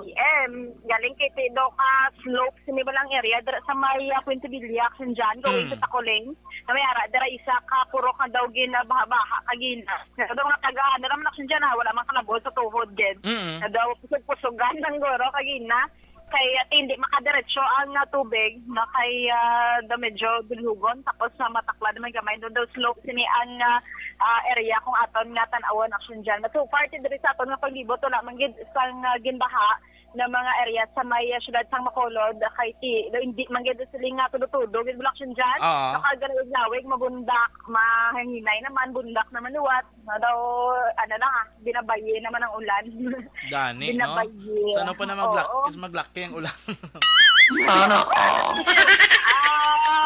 M, galing kay Tido ka slope, sini ba lang area, dira sa may, ah, Puente Villa, action dyan, going to Mm. Tacoling. Na may ara, dira isa ka purok nga daw ginabaha-baha, kagina. Pero daw nga tagaan, na naman action dyan, ha, wala man kalabot sa tuhod, gid. Mm. Na daw pusog-pusugan ng guro, kagina. Kay, ah, hindi makadiretso ang, ah, tubig, no, kay, ah, daw medyo dulhugon, tapos sa matakla naman gamay, no, daw slope sini ang, ah, ah, area kung aton nga tan-awon action dyan. But so far, ti diri sa aton nga paglibot, wala man gid sang, ah, ginbaha na mga area sa may, ah, siyudad sang Bacolod, kay ti, daw hindi man gid sila nga tudo-tudo, gid wala action dyan. Oo. Nakagalawig-lawig, mabundak, mahanginay naman, bundak naman liwat. No, daw, ano lang, ah, binabayi naman ang ulan. Gani, no? Binabayi. Sana pa na maglak-, Oo. Maglaki ang ulan. Sana all.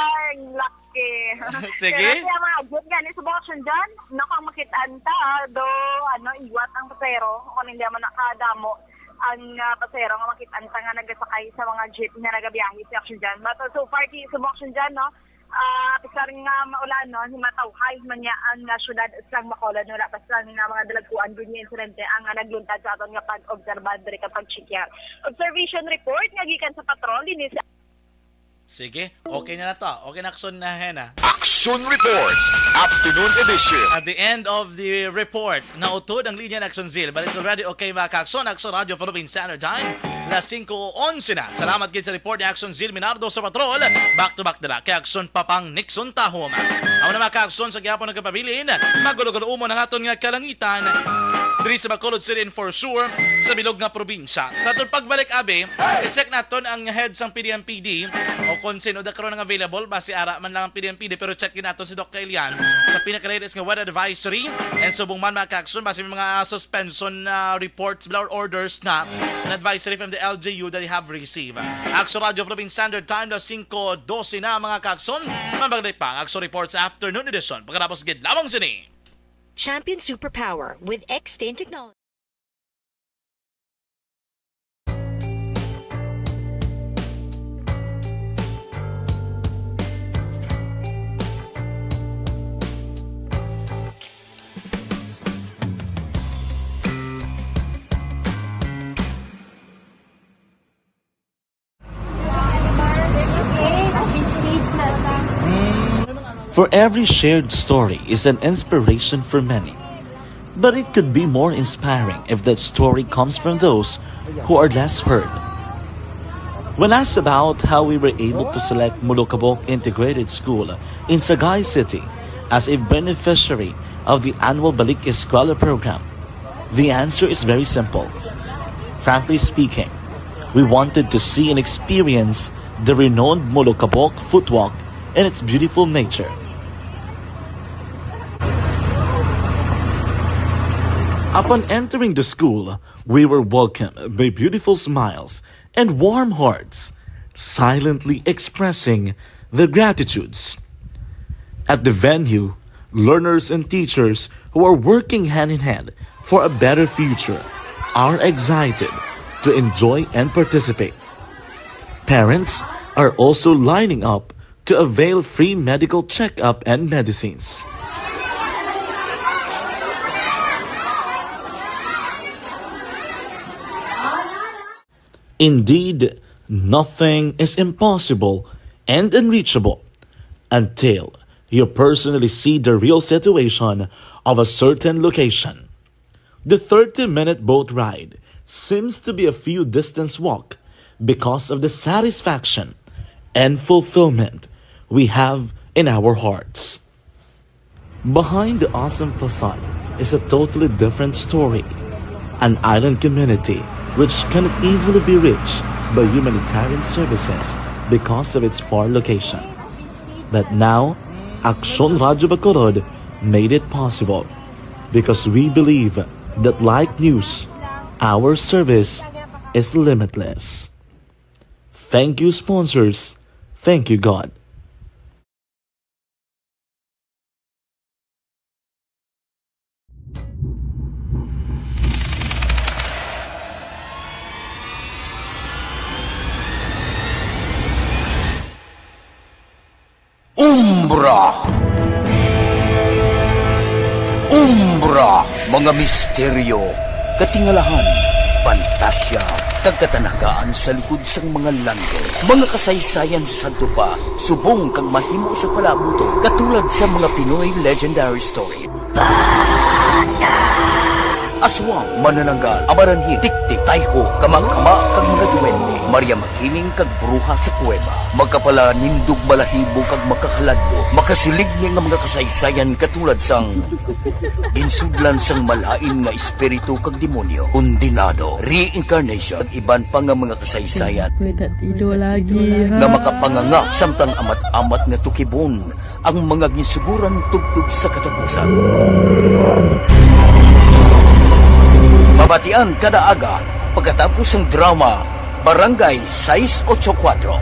Ay, laki. Sige. Pero siya, mga agent, gani sa bakasyon dyan, no, kung makitaan ta, ah, do, ano, iwat ang pasero, kung hindi naman nakadamo ang, ah, pasero nga makitaan ta nga nagasakay sa mga jeep nga nagabiyahe sa action dyan. But, uh, so far, di sa bakasyon dyan, no, Ah, bisan nga maulan, no, himatawhay man niya ang, ah, syudad sang Bacolod, wala pa sang, ah, mga dalagkuan gid nga insidente ang, ah, nagluntad sa aton nga pag-obserba diri kag pag-check. Observation report nga gikan sa patrol dinhi sa Sige, okay na na to. Okay na, Action na, Hena. Action Reports, Afternoon Edition. At the end of the report, nautod ang linya ni Action Zil, but it's already okay, mga ka-Action. Action Radio Philippine Standard Time, las singko onse na. Salamat gid sa report ni Action Zil Minardo sa patrol. Back to back nila kay Action Papang Nixon Tahom. Amo na, mga ka-Action, sa gihapon nagkapabilin, magulo-gulo umon ang aton nga kalangitan diri sa Bacolod City and for sure sa bilog nga probinsya. Sa aton pagbalik, abi, i-check naton ang head sang P D M P D o kung sino da karon ang available, basi ara man lang ang P D M P D, pero check din naton si Doc Kailian sa pinaka-latest nga weather advisory. And subong man, mga ka-Action, basi may mga suspension, ah, reports bala or orders na an advisory from the L G U that they have received. Action Radio Philippine Standard Time, las singko dose na, mga ka-Action. Mabagday pa ang Action Reports Afternoon Edition. Pagkatapos gid lamang sini. Champion Superpower with X ten Technology. For every shared story is an inspiration for many. But it could be more inspiring if that story comes from those who are less heard. When asked about how we were able to select Molokabok Integrated School in Sagay City as a beneficiary of the annual Balik Eskwela program, the answer is very simple. Frankly speaking, we wanted to see and experience the renowned Molokabok Footwalk and its beautiful nature. Upon entering the school, we were welcomed by beautiful smiles and warm hearts, silently expressing their gratitudes. At the venue, learners and teachers who are working hand in hand for a better future are excited to enjoy and participate. Parents are also lining up to avail free medical checkup and medicines. Indeed, nothing is impossible and unreachable until you personally see the real situation of a certain location. The thirty-minute boat ride seems to be a few distance walk because of the satisfaction and fulfillment we have in our hearts. Behind the awesome facade is a totally different story. An island community which cannot easily be reached by humanitarian services because of its far location. But now, Aksyon Radyo Bacolod made it possible because we believe that like news, our service is limitless. Thank you, sponsors. Thank you, God. Umbra. Umbra, mga misteryo, katingalahan, pantasya, kag katanagaan sa likod sang mga landong. Mga kasaysayan sa dupa, subong kag mahimo sa palabuton, katulad sa mga Pinoy legendary story. Aswang, manananggal, amaranhil, tiktik, tayho, kamakama, kag mga duwende, Maria Makiling, kag bruha sa kuweba. Makapalanindog, balahibo, kag makahaladlok. Makasiling ni nga mga kasaysayan katulad sang ginsudlan sang malain nga espiritu kag demonyo, kondenado, reincarnation, kag iban pa nga mga kasaysayan May tatido lagi, ha? nga makapanganga samtang amat-amat nga tukibon ang mga ginsuguran tubtob sa katapusan. Mabatian kada aga pagkatapos sang drama Barangay sais ocho kuwatro.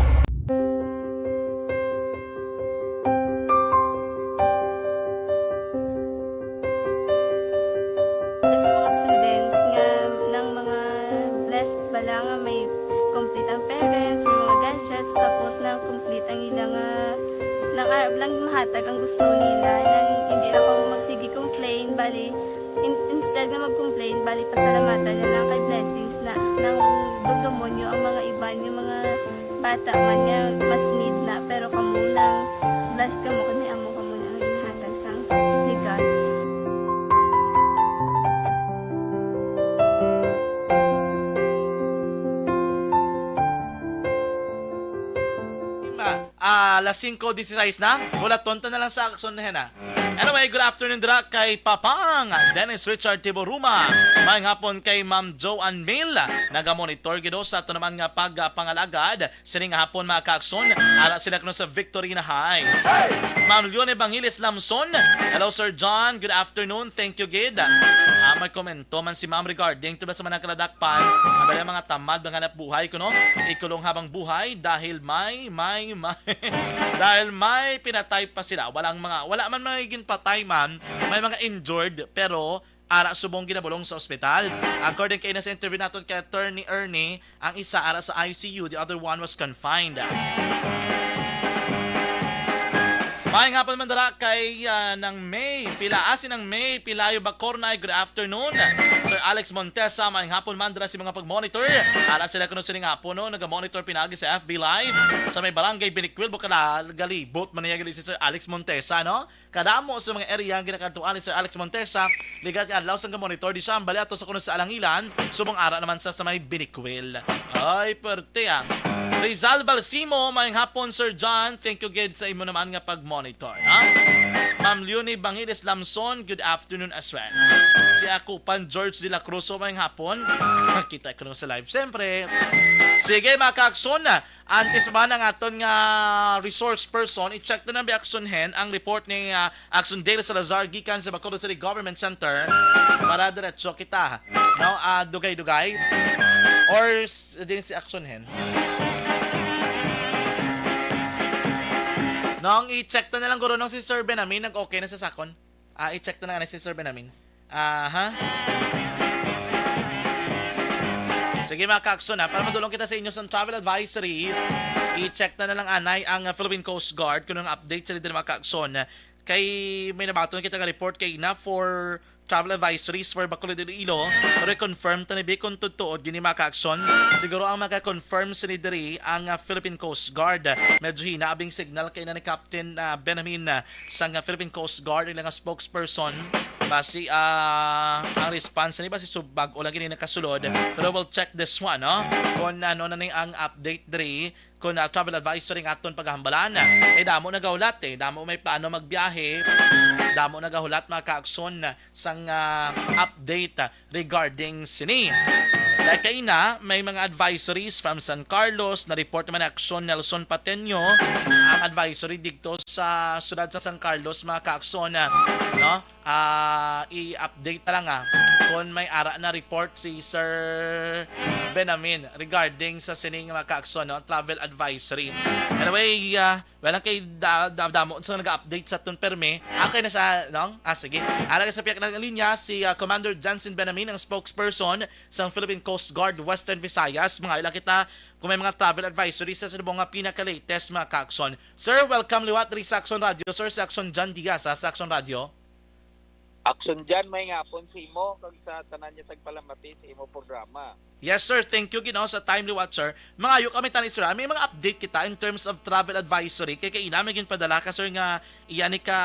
Sa mga students nga, ng mga blessed bala nga may complete ang parents, may mga gadgets, tapos na complete ang ila nga, nang arab lang mahatag ang gusto nila, nang hindi na ko magsige complain, bali, in-, instead nga mag-complain, bali, pasalamatan na lang kay blessings na, nang dugdumonyo ang mga iban nga mga bata man nga mas need na, pero kamo lang, blessed kamo kay may amo kamo na nga ginhatag sang ni God. Ah, alas singko dieciséis na. Wala, tonto na lang sa aksyon na yan, ah. Anyway, good afternoon dira kay Papang Dennis Richard Tiboruma. Maayong hapon kay Ma'am Joanne Mil. Nagamonitor gid sa ato naman nga pagpangalagad sining hapon, mga kaakson. Ara sila kuno sa Victorina Heights. Ma'am Leonie Bangiles Lamson. Hello, Sir John. Good afternoon. Thank you gid. Ah, may komento man si Ma'am regarding tubla sa manang kaladakpan. Ang mga tamad, mga hanap buhay kuno. Ikulong habang buhay dahil may, may, may. Dahil may pinatay pa sila. Walang mga, wala man may ginpatay man, may mga injured, pero ara subong ginabulong sa ospital. According kay na sa interview naton kay Attorney Ernie, ang isa ara sa I C U, the other one was confined. Maayong hapon man dira kay, ah, nang May Pila, ah, si nang May Pilayo Bacornay, good afternoon. Sir Alex Montesa, maayong hapon man dira si mga pag-monitor. Ara sila kuno sining hapon, no? Naga-monitor pinagi sa F B Live sa may barangay Binikwil, Bukala, galibot man niya gali si Sir Alex Montesa, no? Kadamo sa mga area ang ginakadtuan ni Sir Alex Montesa, ligat nga adlaw sang ga-monitor di siya, ang bali ato sa kuno sa Alangilan, subong ara naman sa, sa may Binikwil. Ay, perte, ah. Rizal Balsimo, maayong hapon, Sir John. Thank you gid sa imo naman nga pag-monitor, ha? Ma'am Leonie Bangiles Lamson, good afternoon as well. Si Akupan George de la Cruz, maayong hapon. Kita ko naman sa live, siyempre. Sige, mga kaakson, antes pa man ang aton nga resource person, i-check na lang bi Aksyon Hen ang report ni, ah, Aksyon Daily Salazar gikan sa Bacolod City Government Center para diretso kita, no? Ah, dugay-dugay. Or s-, din si Aksyon Hen. Nong i-check na lang guro nung si Sir Benamin nag-okay na sa sakon. Ah, i-check na lang si Sir Benamin. Aha. Sige, mga kaakson, ha, para madulong kita sa inyo sa travel advisory, i-check na, na lang anay ang, uh, Philippine Coast Guard kung ang update sa dito, mga kaakson. Kay may nabaton kita nga report kay na for travel advisories for Bacolod, Iloilo, pero i-confirm ta ni bi kung tutuod gini, mga kaakson. Siguro ang maka-confirm sini diri ang, uh, Philippine Coast Guard. Medyo hina abing signal kay na ni Captain, uh, Benjamin, uh, sang, uh, Philippine Coast Guard, ilang spokesperson. Basi, ah, ang response ni basi sub-, bag-o lang gini nakasulod. Pero we'll check this one, no? Kung ano na ni ang update diri, kung, ah, travel advisory nga aton paghambalan. Eh, damo nagahulat, eh. Damo may plano magbiyahe. Damo nagahulat, mga kaakson, sang, ah, update, ah, regarding sini. Like kaina, may mga advisories from San Carlos. Na-report naman ni Akson Nelson Pateño ang advisory dito sa siyudad sa San Carlos, mga kaakson, ah, no? Ah, i-update na lang, ah, kung may ara na report si Sir Benamin regarding sa sining, mga kaakson, no, travel advisory. Anyway, ah, wala kay da, da, damo sa nag-update sa aton permi. Okay na sa, no? Ah, sige. Ara sa piyak ng linya si, ah, Commander Johnson Benamin, ang spokesperson sa Philippine Coast Guard Western Visayas. Mga ila kita kung may mga travel advisory sa subong nga pinaka-latest, mga kaakson. Sir, welcome liwat diri sa Akson Radio. Sir, sa Akson John Diaz, ha, sa Akson Radio. Akson John, may ngapon sa imo kag sa tanan niya tagpalamati sa imo programa. Yes, sir. Thank you, Ginoo, sa time liwat, sir. Mangayo kami tani, sir, ah. May mga update kita in terms of travel advisory. Kay kaina may ginpadala ka, sir, nga iya ni ka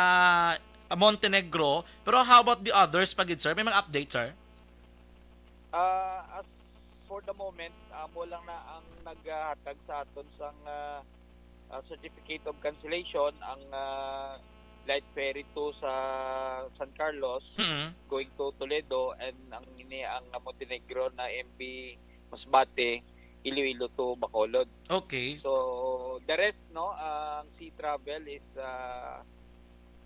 Montenegro. Pero how about the others pa gid, sir? May mga update, sir? Ah, as for the moment, amo lang na ang naghatag sa aton sang, ah, ah, certificate of cancellation ang, ah, light ferry to sa San Carlos Mm. going to Toledo, and ang ini ang Montenegro na M V Masbate, Iloilo to Bacolod. Okay. So, the rest, no, ang sea travel is, ah,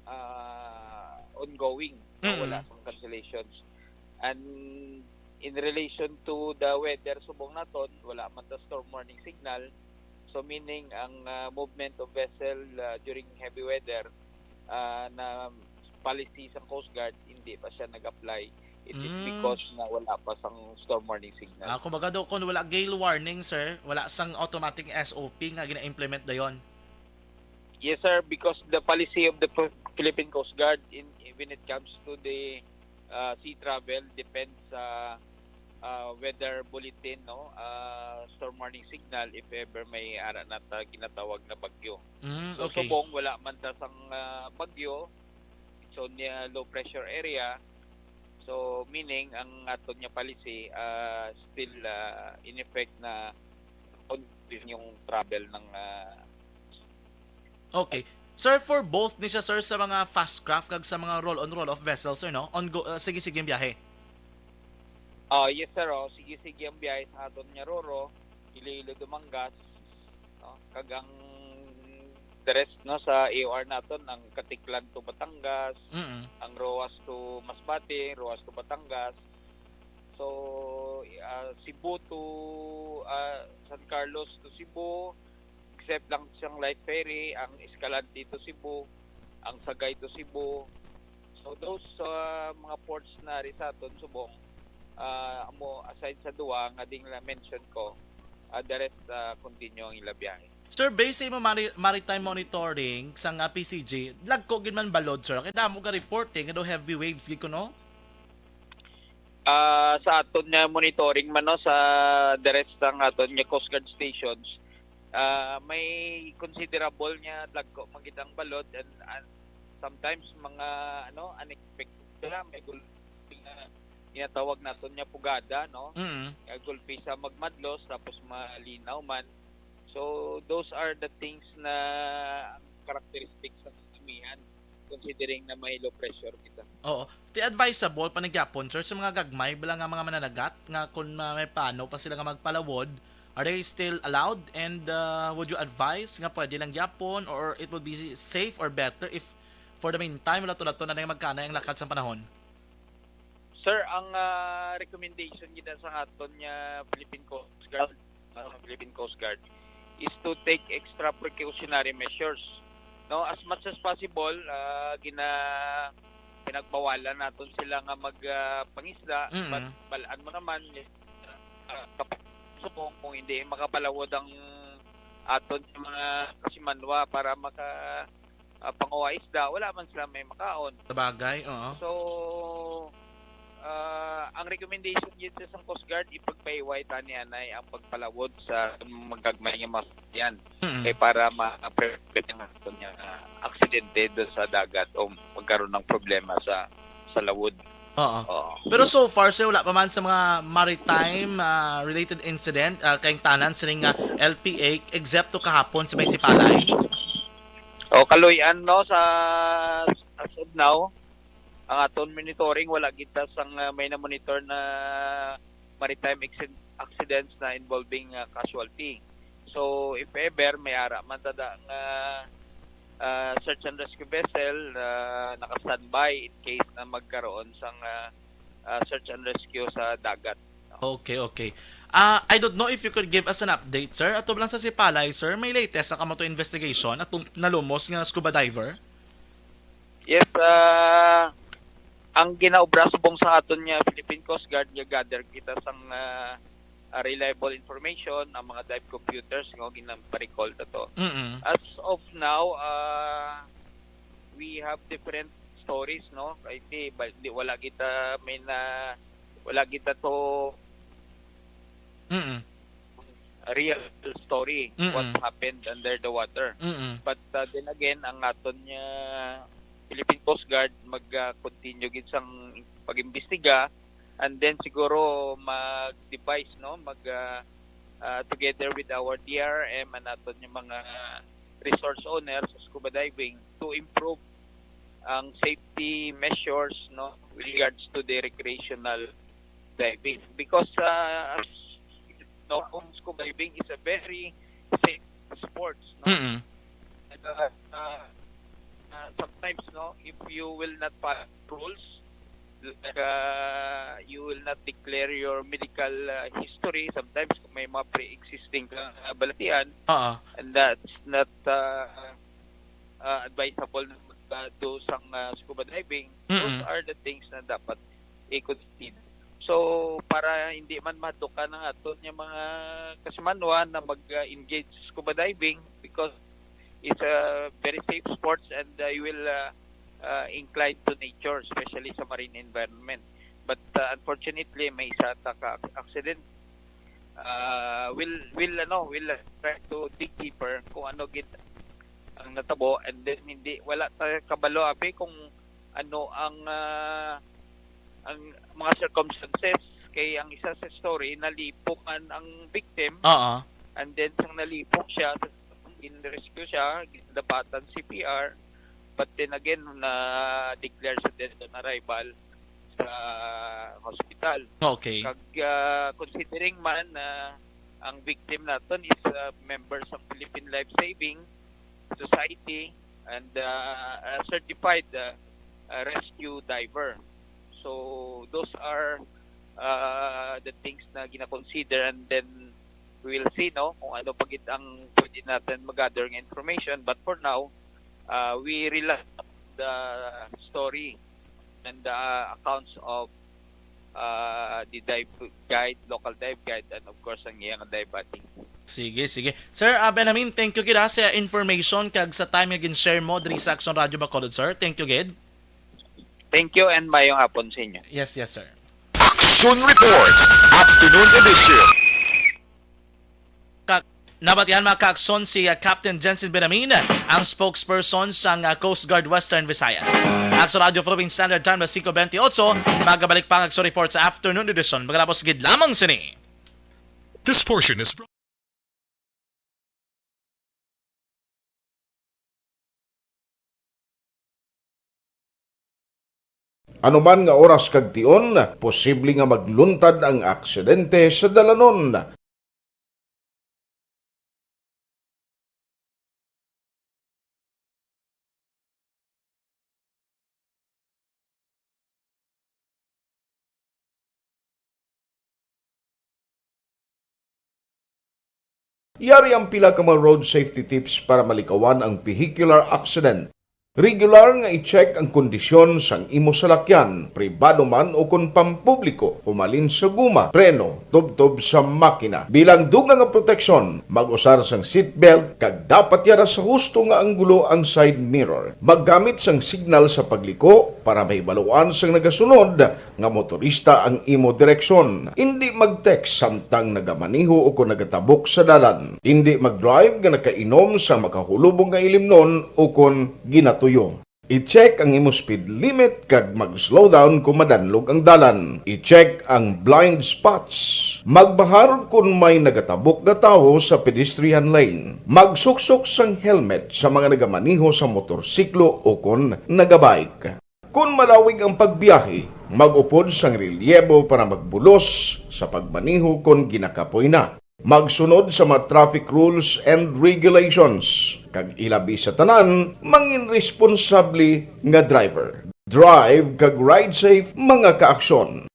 ah, ongoing. No? Mm. Wala sang cancellations. And in relation to the weather, subong naton, wala man ta storm warning signal. So, meaning, ang, ah, movement of vessel, ah, during heavy weather, ah, na policy sang Coast Guard, hindi pa siya nag-apply. It is Mm. because na wala pa sang storm warning signal. Ah, kumbaga daw, kung wala gale warning, sir, wala sang automatic S O P nga gina-implement dayon. Yes, sir, because the policy of the Phi-, Philippine Coast Guard in, when it comes to the, uh, sea travel depends sa, uh, weather bulletin, no? Uh, storm warning signal if ever may ara na ta ginatawag na bagyo. Mm, So, okay. Subong wala man ta sang, uh, bagyo, it's only a low pressure area. So, meaning, ang aton nga policy, uh, still, uh, in effect na continue yung travel ng, uh, Okay. Sir, for both ni siya, sir, sa mga fast craft kag sa mga roll-on, roll-off vessels, sir, no? On go, uh, sige-sige ang biyahe. Ah, yes, sir. Oh, sige-sige ang biyahe sa aton nga Roro, Iloilo, Dumangas, no? Kag ang the rest, no, sa A O R naton, ang Caticlan to Batangas, Mm. ang Roxas to Masbate, Roxas to Batangas. So, ah, Cebu to, ah, San Carlos to Cebu, except lang siyang light ferry, ang Escalante to Cebu, ang Sagay to Cebu. So, those, ah, mga ports na ri sa aton subong, ah, amo, aside sa duwa nga ding na-mention ko, ah, the rest, ah, continue ang ila biyahe. Sir, based sa imo mari-, maritime monitoring sang, ah, P C G, lagko gid man balod, sir. Kay damo ka reporting nga daw heavy waves gid kuno. Ah, sa aton nga monitoring man, no, sa the rest sang aton nga Coast Guard stations, ah, may considerable nga lagko man gid ang balod, and, and sometimes mga, ano, unexpected sila, may gulpi nga ginatawag naton nga pugada, no? Mm. Nga gulpi sa magmadlos tapos malinaw man. So, those are the things na ang characteristics sa amihan, considering na may low pressure kita. Oo. Ti advisable pa na gyapon, sir, sa mga gagmay bala nga mga mananagat nga kung ma-, may plano pa sila nga magpalawod, are they still allowed? And, uh, would you advise nga pwede lang gyapon, or it would be safe or better if for the meantime, lato-lato na lang magkanay ang lakad sa panahon? Sir, ang, ah, recommendation gid sa aton nga Philippine Coast Guard, ah, Philippine Coast Guard is to take extra precautionary measures. No, as much as possible, ah, gina-, pinagbawalan naton sila nga mag, ah, pangisda, Mm. but bal-an mo naman, ah, kapag subong kung hindi makapalawod ang aton sa mga kasimanwa para maka, ah, panguha isda, wala man sila may makaon. Sabagay, oo. So, ah, ang recommendation gid sa sang Coast Guard, ipagpahiway tani anay ang pagpalawod sa magagmay nga mga sasakyan. Mm. Kay para ma-prevent ang aton nga, ah, aksidente do sa dagat o magkaroon ng problema sa, sa lawod. Oo. Oo. Pero so far, sir, wala pa man sa mga maritime ah, related incident ah, kay tanan sining nga L P A except to kahapon sa may Sipalay. O, kaluy-an, no, sa, as of now, ang aton monitoring, wala gid ta sang ah, may na-monitor na maritime accident, accidents na involving ah, casualty. So, if ever may ara man ta da nga ah, search and rescue vessel na naka-standby in case na magkaroon sang ah, ah, search and rescue sa dagat. Okay, okay. Ah, I don't know if you could give us an update, sir. Ato lang sa Sipalay, sir, may latest sa kamo to investigation atong nalumos nga scuba diver? Yes, ah, ang ginaobra subong sa aton nga Philippine Coast Guard, nga gather kita sang ah, ah, reliable information, ang mga dive computers nga ginaparikol ta to. Mm. As of now, ah, we have different stories, no? Kay di, ba, di wala kita may na wala kita to Mm. real story Mm-mm. what happened under the water. Mm. But uh, then again, ang aton nga Philippine Coast Guard mag-continue gid sang pag-imbestiga, and then siguro mag-devise, no, mag uh, uh, together with our D R M and aton nga mga resource owners sa scuba diving to improve ang safety measures, no, with regards to the recreational diving, because uh, as you know, ang scuba diving is a very safe sports, no? Mm. And, uh, uh, uh, sometimes, no, if you will not follow rules, like uh, you will not declare your medical uh, history, sometimes kung may mga pre-existing kang uh, balatian, Oo. And that's not uh, uh, advisable na mag-do sang uh, scuba diving. Those Mm-mm. are the things na dapat i-consider. So, para hindi man madukan ang aton nga mga kasimanwa na mag-engage sa scuba diving, because it's a very safe sports and uh, you will uh, uh, inclined to nature, especially sa marine environment. But uh, unfortunately, may isa ta ka accident. Uh, we'll, we'll, ano, we'll try to dig deeper kung ano gid ang natabo, and then hindi, wala ta kabalo abi kung ano ang ah, ang mga circumstances. Kay ang isa sa story, nalipong man ang victim, Oo. And then sang nalipong siya, sa in-rescue siya, ginadapatan C P R, but then again na-declare sa dead on arrival sa hospital. Okay. Kag ah, considering man na ang victim naton is a member sa Philippine Life Saving Society and uh, a certified uh, uh, rescue diver. So those are uh, the things na gina-consider, and then we will see, no, kung ano pa gid ang pwede natin mag-gather nga information. But for now, uh, we rely on the story and the accounts of uh, the dive guide, local dive guide, and of course ang iyang dive buddy. Sige, sige. Sir uh, Benamin, thank you gid ha, sa information kag sa time nga gin-share mo diri sa Action Radio Bacolod, sir. Thank you gid. Thank you and mayong hapon sa inyo. Yes, yes, sir. Action Reports, Afternoon Edition. Ka Nabatian, mga kaakson, si uh, Captain Jensen Benamin, ang spokesperson sang uh, Coast Guard Western Visayas. Action Radio Philippine Standard Time na singko bentiocho, magabalik pa ang Action Report sa afternoon edition. Magalapos gid lamang sini. This portion is brought Ano man nga oras kag tion, posible nga magluntad ang aksidente sa dalanon. Yari ang pila ka mga road safety tips para malikawan ang vehicular accident. Regular nga i-check ang kondisyon sang imo salakyan, pribado man o kon pampubliko, humalin sa guma, preno, tubtob sa makina. Bilang dugang nga proteksyon, mag-usar sang seatbelt kag dapat yara sa husto nga anggulo ang side mirror. Maggamit sang signal sa pagliko para mahibaluan sang nagasunod nga motorista ang imo direksyon. Indi mag-text samtang nagamaneho o kon nagatabok sa dalan. Indi mag-drive nga nakainom sa makahulubong nga ilimnon o kon ginatuyo. I-check ang imo speed limit kag mag-slow down kung madanlog ang dalan. I-check ang blind spots. Magbahar kon may nagatabok nga tawo sa pedestrian lane. Magsuksok sang helmet sa mga nagamaneho sa motorsiklo o kon nagabike. Kon malawig ang pagbiyahe, mag-upod sang relyebo para magbulos sa pagmaneho kon ginakapoy na. Magsunod sa mga traffic rules and regulations, kag ilabi sa tanan, mangin responsable nga driver. Drive kag ride safe, mga kaaksyon.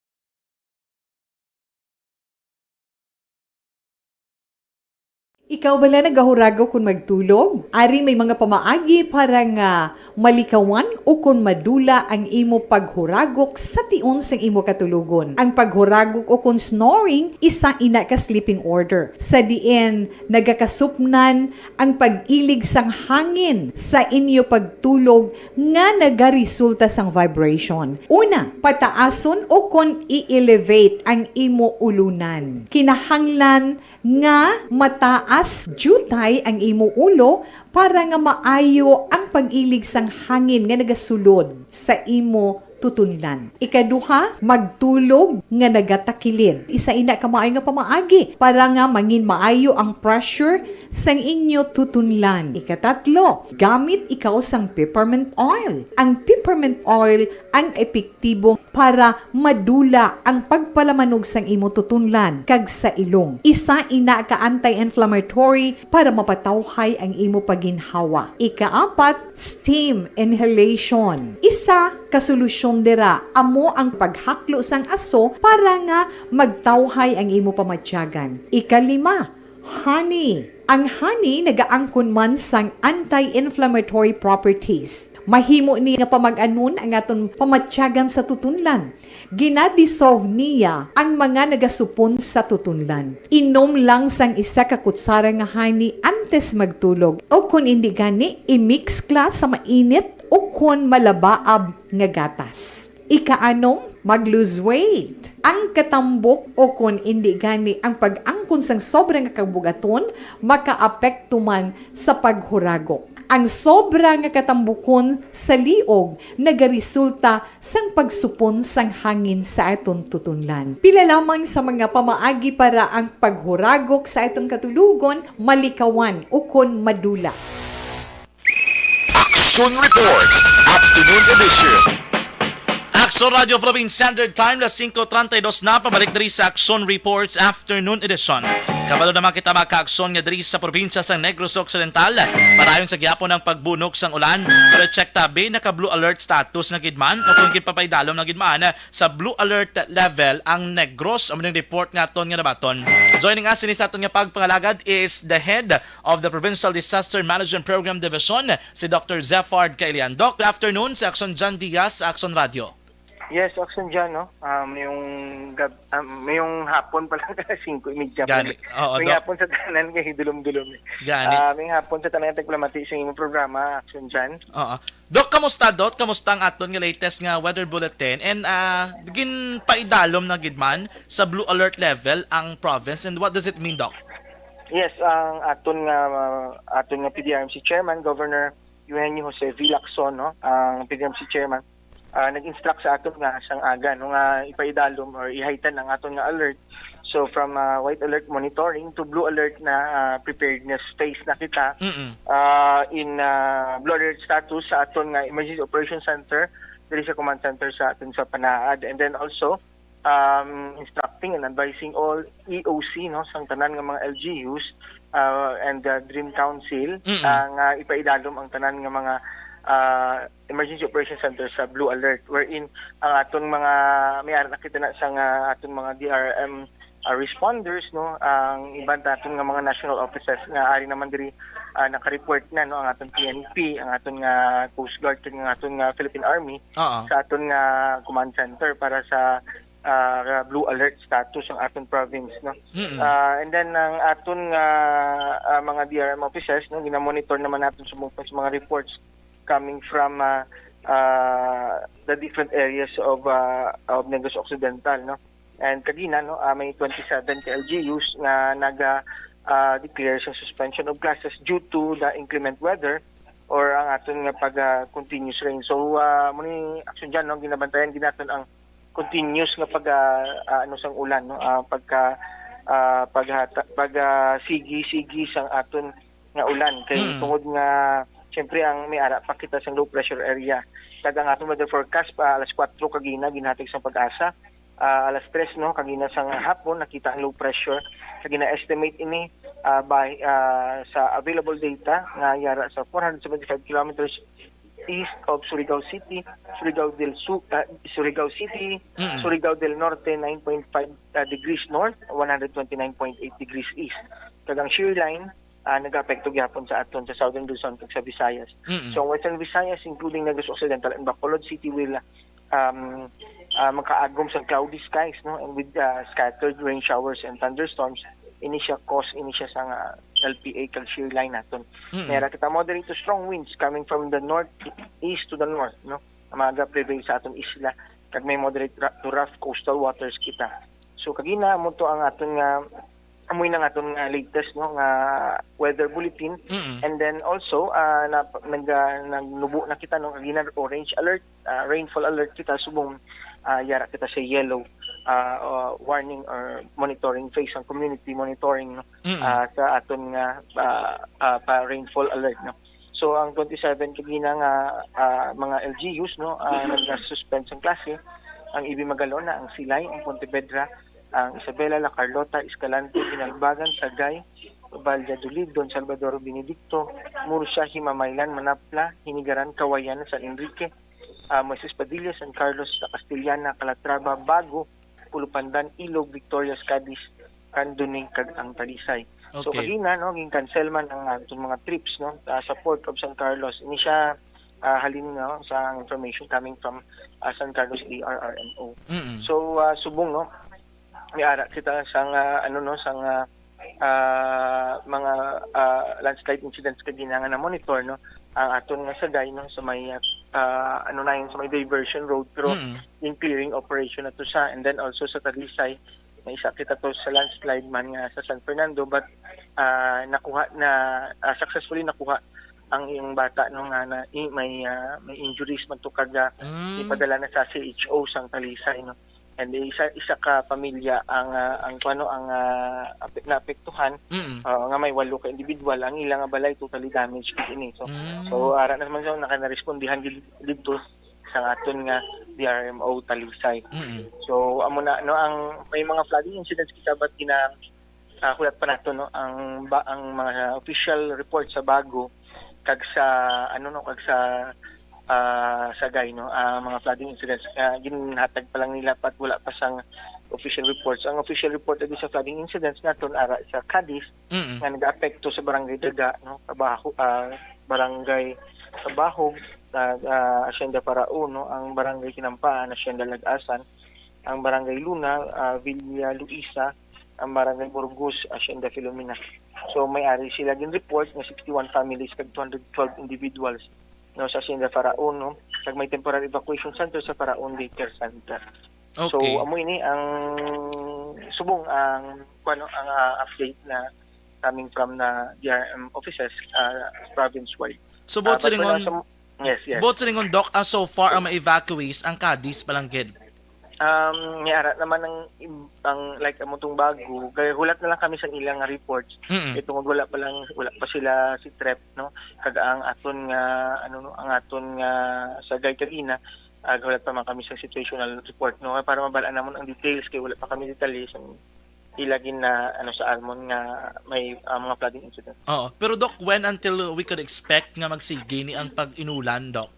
Ikaw bala nagahuragok kon magtulog? Ari may mga pamaagi para nga malikawan o kon madula ang imo paghuragok sa tion sang imo katulogon. Ang paghuragok o kon snoring, isa ina ka sleeping order, sa diin nagakasupnan ang pag-ilig sang hangin sa inyo pagtulog nga nagaresulta sang vibration. Una, pataason o kon i-elevate ang imo ulunan. Kinahanglan nga mataas diutay ang imo ulo para nga maayo ang pag-ilig sang hangin nga nagasulod sa imo tutunlan. Ikaduha, magtulog nga nagatakilid. Isa ina ka maayo nga pamaagi para nga mangin maayo ang pressure sang inyo tutunlan. Ikatatlo, gamit ikaw sang peppermint oil. Ang peppermint oil ang epektibo para madula ang pagpalamanog sang imo tutunlan kag sa ilong. Isa ina ka anti-inflammatory para mapatawhay ang imo pagginhawa. Ikaapat, steam inhalation. Isa ka solusyon dira amo ang paghaklo sang aso para nga magtawhay ang imo pamatyagan. Ikalima, honey. Ang honey nagaangkon man sang anti-inflammatory properties. Mahimo ni nga pamag-anon ang aton pamatyagan sa tutunlan. Gina-dissolve niya ang mga nagasupon sa tutunlan. Inom lang sang isa ka kutsara nga honey antes magtulog, o kon indi gani, i-mix kla sa mainit o kon malabaab nga gatas. Ikaanom, mag-lose weight. Ang katambok o kon indi gani ang pag-angkon sang sobra nga kabugaton makaapekto man sa paghuragok. Ang sobra nga katambukon sa liog nagaresulta sang pagsupon sang hangin sa aton tutunlan. Pila lamang sa mga pamaagi para ang paghuragok sa aton katulogon malikawan ukon madula. Aksyon Reports, Afternoon Edition. Aksyon Radio Philippine Standard Time, las singko treinta y dos na, pabalik diri sa Aksyon Reports Afternoon Edition. Kabalo naman kita, mga kaaksyon, nga diri sa probinsya sa Negros Occidental, padayon sa gihapon ang pagbunok sang ulan. Pero check tabi, naka blue alert status na gid man, o kung ginpapaidalom na gid man sa blue alert level ang Negros. Amo ning report nga aton nga nabaton. Joining us ini sa aton nga pagpangalagad is the head of the Provincial Disaster Management Program Division, si Doctor Zephard Kailian. Doc, good afternoon sa Aksyon John Diaz, Aksyon Radio. Yes, Aksyon John, no? Ah, mayong gab ah, mayong hapon pala, singko y media pa. Gani. Oo, May Doc. Hapon sa tanan kay dulom-dulom. Eh. Gani. Ah, may hapon sa tanan tagpalamati sa imong programa, Aksyon John. Oo. Doc, kamusta, Doc? Kamusta ang aton nga latest nga weather bulletin? And ah, ginpaidalom na gid man sa blue alert level ang province. And what does it mean, Doc? Yes, ang aton nga aton nga P D R M C chairman, Governor Eugenio Jose V. Lacson, no, ang P D R M C chairman, ah, nag-instruct sa aton nga sang aga, no, nga ipaidalom or i-heighten ang aton nga alert. So from ah, white alert monitoring to blue alert na ah, preparedness phase na kita. Mm-mm. Ah, in ah, blue alert status sa aton nga emergency operation center diri sa command center sa aton sa Panaad, and then also um, instructing and advising all E O C, no, sang tanan nga mga L G Us uh, and the Dream Council Mm-mm. uh, nga ipaidalom ang tanan nga mga uh, emergency operation center sa blue alert, wherein ang aton mga may ara nakita na sa nga aton mga D R M uh, responders, no, ang iban naton nga mga national offices nga ari naman diri uh, naka-report na, no, ang aton P N P, ang aton nga Coast Guard, kag ang aton nga Philippine Army Oo. sa aton nga command center para sa uh, blue alert status ang aton province, no. Mm-mm. Uh, and then ang aton nga uh, mga D R M offices, no, ginamonitor naman natin sa mga, sa mga reports coming from uh, uh, the different areas of uh, of Negros Occidental, no. And kagina, no, uh, may twenty-seven ka L G Us nga naga uh, declare sa suspension of classes due to the inclement weather. or ang aton nga pag, ah, continuous rain. So, ah, amo ni action dyan, no? Ginabantayan gid naton ang continuous nga pag, ah, ah, ano sang ulan, no? Ah, pagka, ah, paghata-, pag, ah, sigi-sigi sang aton nga ulan. Kay Mm. tungod nga, siyempre, ang may ara pa kita sang low pressure area. Kag ang aton weather forecast pa alas kwatro kagina, ginhatag sang PAGASA, ah, alas tres, no, kagina sang hapon, nakita ang low pressure. Kag gina-estimate ini, ah, by, ah, sa available data nga yara sa four hundred seventy-five kilometers east of Surigao City, Surigao del Sur, ah, Surigao City, Mm. Surigao del Norte, nine point five, ah, degrees north, one hundred twenty-nine point eight degrees east. Kag ang shear line, ah, nag-apekto gyapon sa aton sa Southern Luzon kag sa Visayas. Mm. So, ang Western Visayas, including Negros Occidental and Bacolod City, will, um, ah, makaagom sa cloudy skies, no, and with, ah, scattered rain showers and thunderstorms. Ini siya cause, ini siya sa nga L P A kag shear line naton. Mm. May ara kita moderate to strong winds coming from the northeast to the north, no, nga maga-prevail sa aton isla, kag may moderate ra-, to rough coastal waters kita. So, kagina, amo to ang aton nga, amoy na nga aton nga latest, no, nga weather bulletin. Mm. And then also, ah, na, nag, ah, nagnubo na kita, no, kagina orange alert, ah, rainfall alert kita, subong, ah, yara kita sa yellow, ah, uh, warning or monitoring phase, ang community monitoring, no, Mm. ah, sa aton nga, ah, ah, pa rainfall alert, no. So, ang twenty-seven kagina nga, ah, mga L G Us, no, ah, nag-suspend sang klase, ang E B Magalona, ang Silay, ang Pontevedra, ang Isabela, La Carlota, Escalante, Ginalbagan, Sagay, Valladolid, Don Salvador, Benedicto, Murcia, Himamaylan, Manapla, Hinigaran, Kawayan, San Enrique, ah, Moises Padilla, San Carlos, La Castellana, Calatrava, Bago, Pulupandan, Ilog, Victorias, Cadiz, Candoning, kag ang Talisay. So, Okay. kagina, no, gin-cancel man ang, ah, atong mga trips, no, ah, sa Port of San Carlos. Ini siya, ah, halin, no, sa information coming from, ah, San Carlos A R R M O. Mm-mm. So, ah, subong, no, may ara kita sang, ah, ano, no, sang, ah, ah, mga, ah, landslide incidents kagina nga na-monitor, no, ang aton nga Sagay, no, sa may, ah, ah, ano na yun, sa may diversion road, pero Mm. in clearing operation na to siya. And then also sa Talisay, may isa kita to sa landslide man nga sa San Fernando, but, ah, nakuha na, ah, successfully nakuha ang iyang bata, no, nga na, i-, may, ah, may injuries man to, kag, ah, Mm. ipadala na sa C H O sang Talisay, no. And isa, isa ka pamilya ang, ah, ang kuno ang, ah, ape-, naapektuhan, Mm. ah, nga may walo ka individual, ang ila nga balay totally damaged gid ini. So, Mm. so ara naman sa nakanarespondihan gid didto sa aton nga D R M O Talisay. Mm. So, amo na, no, ang may mga flooding incidents kita, but gina-, ah, hulat pa nato, no, ang ba, ang mga official report sa Bago kag sa, ano, no, kag sa, ah, Sagay, no, ah, mga flooding incidents, ah, ginhatag pa lang nila, but wala pa sang official reports. Ang official report dito sa flooding incidents naton ara sa Cadiz, Mm. nga nag-apekto sa Barangay Daga, no, Kabaho-, ah, Barangay Kabahog, ah, ah, Hacienda Faraon, no, ang Barangay Kinampaan, Hacienda Lagasan, ang Barangay Luna, ah, Villa Luisa, ang Barangay Burgos, Hacienda Filomena. So, may ari sila gin-report nga sixty-one families kag two hundred twelve individuals, no, sa Hacienda Faraon, no, kag may temporary evacuation center sa Faraon Daycare Center. So, Okay. amo ini ang subong ang, kuno, ang, ah, update na coming from na D R M offices, ah, province-wide. So, buot Ah, but for now, silingon, sa, yes, yes. Buot silingon, Doc, ah, so far ang ma-evacuees ang Cadiz pa lang gid. Um, may ara naman ang im-, ang, like, amo tong Bago, kay hulat na lang kami sa ilang reports. Mm-mm. Kay tungod wala pa lang, wala pa sila si trep, no? Kag ang aton nga, ano, no, ang aton nga Sagay kagina, ah, hulat pa man kami sa situational report, no? Para mabal-an namon ang details, kay wala pa kami detalye sa ila gina, ano, sa amon nga may, ah, mga flooding incident. Oo. Pero, Doc, when until we could expect nga magsigi ni ang pag-inulan, Doc?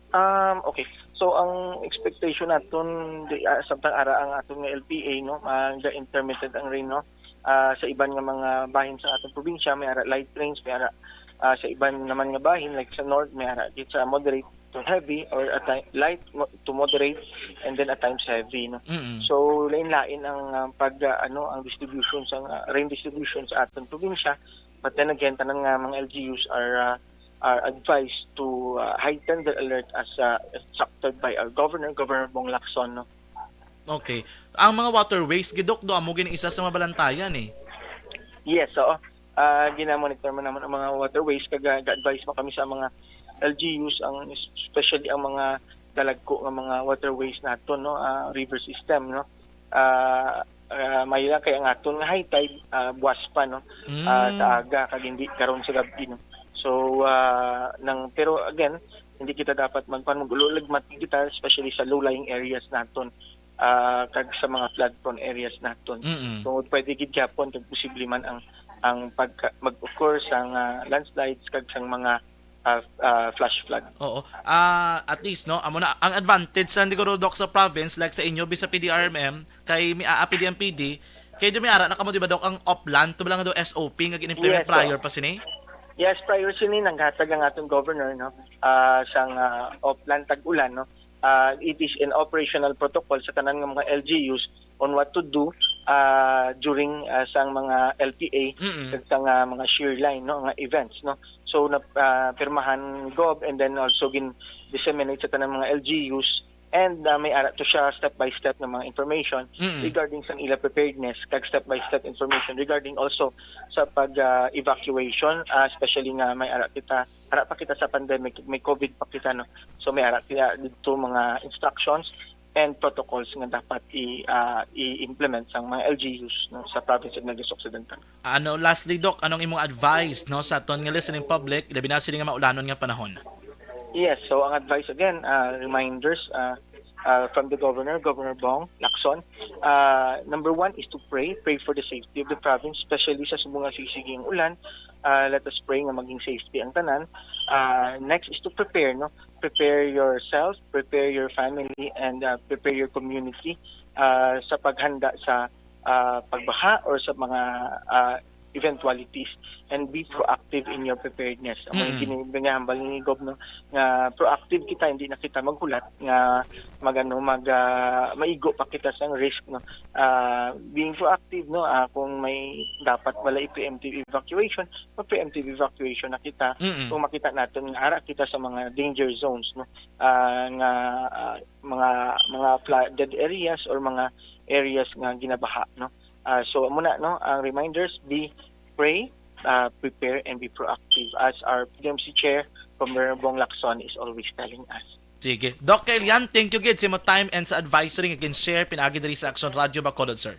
Um, okay. So, ang expectation naton, di, ah, samtang ara ang aton nga L P A, no, mag-intermittent ang rain, no? Ah, sa iban nga mga bahin sa aton probinsya, may ara light rains, may ara, ah, sa iban naman nga bahin, like sa north, may ara gid sa moderate to heavy, or at ti-, light mo-, to moderate, and then at times heavy, no? Mm-mm. So, lain-lain ang, ah, pag, ah, ano, ang distribution sa, ah, rain distribution sa aton probinsya. But then again, tanan nga mga L G Us are, ah, are advised to, ah, heighten their alert as, ah, instructed by our governor, Governor Bong Lacson, no? Okay. Ang mga waterways, gid, Doc, do, amo gid isa sa mabalantayan, eh. Yes, oo. Ah, gina-monitor man naman ang mga waterways, kag, ah, ga-advise man kami sa mga L G Us, ang, especially ang mga dalagko nga mga waterways naton, no, ah, river system, no. Ah, ah, may lang kay ang aton nga high tide, ah, buwas pa, no, ah, Mm. sa aga, kag hindi karon sa gabi, no. So, ah, nang, pero again, hindi kita dapat magpan-, mag-ululagmat kita, especially sa low-lying areas naton, ah, kag sa mga flood-prone areas naton. Mm-mm. So, pwede gid gyapon kag posible man ang, ang pagka-, mag-occur sang, ah, landslides kag sang mga, ah, ah, flash flood. Oo. Ah, at least, no, amo na ang advantage sa siguro, Doc, sa province, like sa inyo, bi sa P D R M M, kay may, ah, P D M P D, kay di may ara na kamo, di ba, Doc, ang Oplan, to lang daw S O P nga gin-implement Yes, sir. prior pa sini? Yes, prior sini, naghatag ang atong governor, no, ah, sang, ah, Oplan Tag-Ulan, no. Ah, it is an operational protocol sa tanan nga mga L G Us on what to do, ah, during, ah, sang mga L P A Mm-mm. kag sa nga mga shear line, no, nga events, no. So, na, ah, pirmahan Gov and then also gin-disseminate sa tanang mga L G Us, and, ah, may ara to siya step by step nga mga information Mm-mm. regarding sa ila preparedness, kag step by step information regarding also sa pag, ah, evacuation, ah, especially nga may ara kita, ara pa kita sa pandemic, may COVID pa kita, no. So, may ara kita dito mga instructions and protocols nga dapat i-, ah, i-implement sang mga L G Us, no, sa province of Negros Occidental. Ano, lastly, Doc, anong imong advice, no, sa aton nga listening public, labi na sini nga maulanon nga panahon? Yes, so ang advice again, ah, reminders, ah, ah, from the governor, Governor Bong Lacson. Ah, number one is to pray, pray for the safety of the province, especially sa subong nga sisiging ulan. Ah, let us pray nga maging safety ang tanan. Ah, next is to prepare, no? Prepare yourself, prepare your family, and, ah, prepare your community, ah, sa paghanda sa, ah, pagbaha or sa mga, ah, eventualities, and be proactive in your preparedness. Amo yung Mm-mm. gini-, ginahambal ni Gob, no, nga proactive kita, hindi na kita maghulat nga mag-, ano, mag-, ah, maigo pa kita sa risk, no. Ah, being proactive, no, ah, kung may dapat wala i-preemptive evacuation, mag-preemptive evacuation na kita. Mm-mm. Kung makita natin nga ara kita sa mga danger zones, no, ah, nga, ah, mga, mga flooded areas or mga areas nga ginabaha, no. Ah, so, amo na, no, ang reminders, be, pray, ah, prepare, and be proactive, as our P D M C Chair, Governor Bong Lacson, is always telling us. Sige. Doc Elian, thank you gid sa imo time and sa advisory nga gin-share pinaagi diri sa Action Radio Bacolod, sir.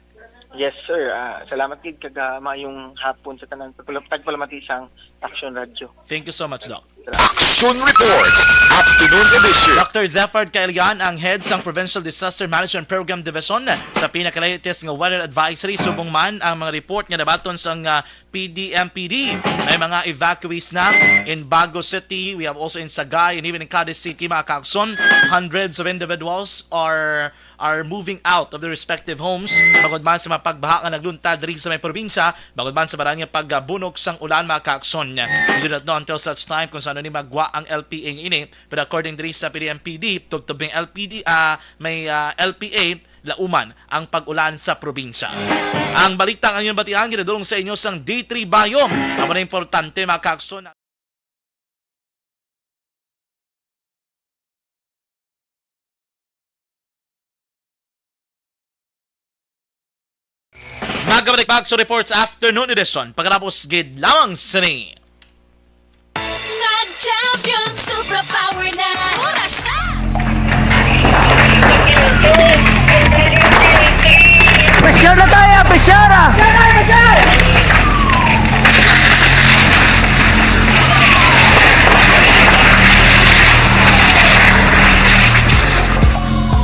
Yes, sir. Ah, salamat gid kag, ah, maayong hapon sa tanan. Tagpala-, tagpalamati sang Action Radio. Thank you so much, Doc. Action Reports, Afternoon Edition. Doctor Zephyr Kailian ang head sang Provincial Disaster Management Program Division sa pinakalatest nga weather advisory, subong man ang mga report nga nabaton sang, ah, P D M P D. May mga evacuees na in Bago City. We have also in Sagay and even in Cadiz City, mga kaakson. Hundreds of individuals are are moving out of their respective homes, bangod man sa mga pagbaha nga nagluntad diri sa may probinsya, bangod man sa baran nga pagbunog sang ulan, mga kaakson. We do not know until such time kung saan ni magwa ang L P A nga ini, pero according diri sa P D M P D, tubtob may L P D, ah, may, ah, L P A, lauman ang pag-ulan sa probinsya. Ang balita nga inyong batian, ginadulong sa inyo sang D three Bio. Amo na importante, mga kaakson. Magabalik pa sa Reports Afternoon Edition. Pagkatapos gid lamang sini. Mag-champion, superpower na. Mura siya! Pressure na tayo, pressure ah!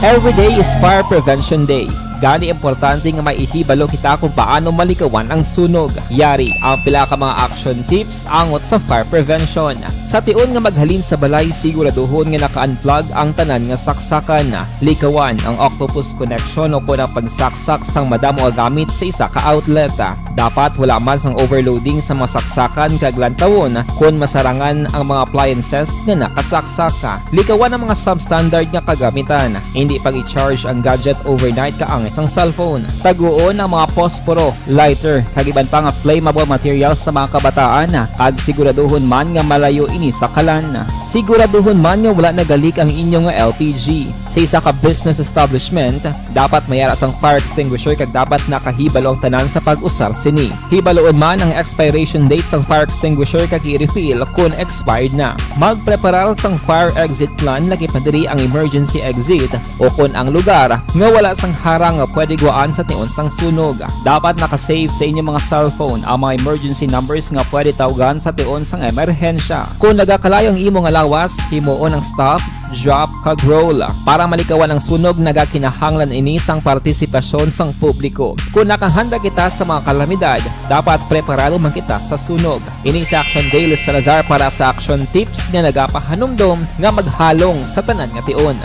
Every day is Fire Prevention Day. Gani, importante nga may ihibalo kita kung paano malikawan ang sunog. Yari ang pila ka mga action tips angot sa fire prevention. Sa tion nga maghalin sa balay, siguraduhon nga naka-unplug ang tanan nga saksakan. Likawan ang octopus connection o kon ang pagsaksak sang madamo nga gamit sa isa ka outlet. Dapat wala man sang overloading sa mga saksakan kag lantawon kon masarangan ang mga appliances nga nakasaksak. Likawan ang mga substandard nga kagamitan. Hindi pag-i-charge ang gadget overnight kaang sang cellphone. Taguon ang mga posporo, lighter, kag iban pa nga flammable materials sa mga kabataan, kag siguraduhon man nga malayo ini sa kalan. Siguraduhon man nga wala nagalik ang inyo nga L P G. Sa isa ka business establishment, dapat may ara sang fire extinguisher kag dapat nakahibalo ang tanan sa pag-usar sini. Hibaluon man ang expiration date sang fire extinguisher kag i-refill kon expired na. Magpreparar sang fire exit plan, lakip na diri ang emergency exit o kon ang lugar nga wala sang harang nga pwede guwaan sa tion sang sunog. Dapat naka-save sa inyo mga cellphone ang mga emergency numbers nga pwede tawgan sa tion sang emerhensya. Kon nagakalayo ang imo nga lawas, himuon ang stop, drop, kag roll. Para malikawan ang sunog, nagakinahanglan ini sang partisipasyon sang publiko. Kon nakahanda kita sa mga kalamidad, dapat preparado man kita sa sunog. Ini si Action Dale Salazar para sa Action Tips nga nagapahanumdom nga maghalong sa tanan nga tion.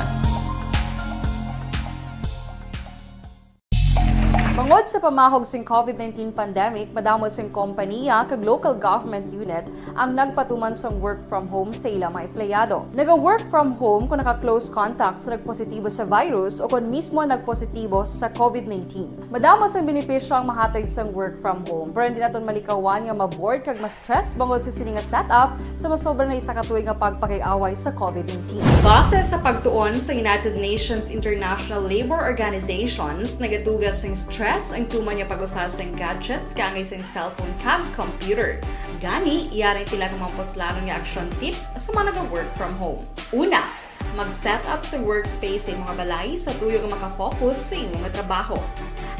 Bangod sa pamahog sing covid nineteen pandemic, madamo sing kompaniya kag local government unit ang nagpatuman sang work from home sa ila mga empleyado. Naga-work from home kung naka-close contact sa nagpositibo sa virus o kon mismo nagpositibo sa covid nineteen. Madamo sang benepisyo ang mahatag sang work from home, pero hindi naton malikawan nga ma-bored kag ma-stress bangod sa sini nga setup sa masobra na isa ka tuig nga pagpakig-away sa covid nineteen. Base sa pagtuon sa United Nations International Labour Organizations, nagatuga sing stress ang tuman nga pag-usa sing gadgets kaangay sing cellphone kag computer. Gani, yari sila nga mga puslanon nga action tips sa mga naga-work from home. Una, mag-set up sa workspace sa imong balay sa tuyo nga makafocus sa imo nga trabaho.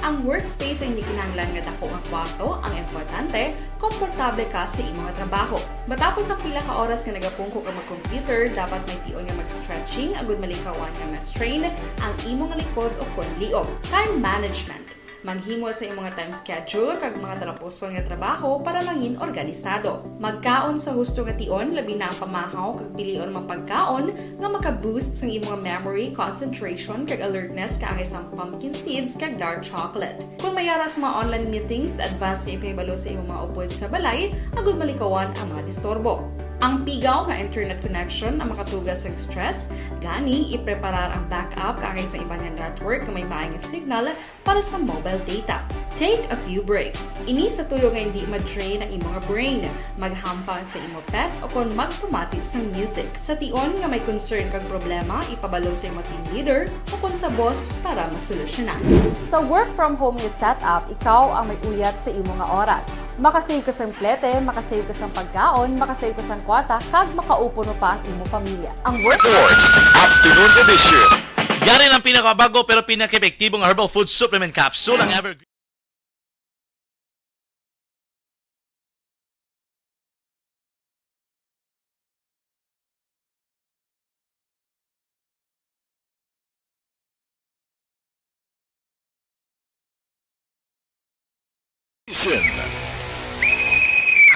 Ang workspace ay hindi kinahanglan nga dako nga kwarto, ang importante, komportable ka sa imo nga trabaho. Matapos ang pila ka oras nga nagapungko ka mag-computer, dapat may tion nga mag-stretching agud malikawan nga ma-strain ang imo nga likod o kon liog. Time management. Maghimo sa imong nga time schedule kag mga talapuson nga trabaho para mangin organisado. Magkaon sa husto nga tion, labi na ang pamahaw kag pilion mga pagkaon nga maka-boost sang imong memory, concentration, kag alertness kaangay sang pumpkin seeds kag dark chocolate. Kung may ara sa mga online meetings, advance nga ipahibalo sa imong mga upod sa balay agud malikawan ang mga disturbo. Ang pigaw nga internet connection ang makatuga sang stress, gani ipreparar ang backup kaangay sa iban nga network nga may maayo nga signal para sa mobile data. Take a few breaks. Ini sa tuyo nga hindi ma-drain ang imo nga brain. Maghampang sa imo pet o kon magpamati sang music. Sa tion nga may concern kag problema, ipabalo sa imo team leader o kon sa boss para masolusyonan. Sa work from home nga setup, ikaw ang may uyat sa imo nga oras. Makasave ka sang plete, makasave ka sang pagkaon, makasave ka sang kwarta, kag makaupuno pa ang imo pamilya. Ang work Sports Afternoon Edition. Yari ang pinakabago pero pinakaepektibong herbal food supplement capsule, ang Evergreen. Station.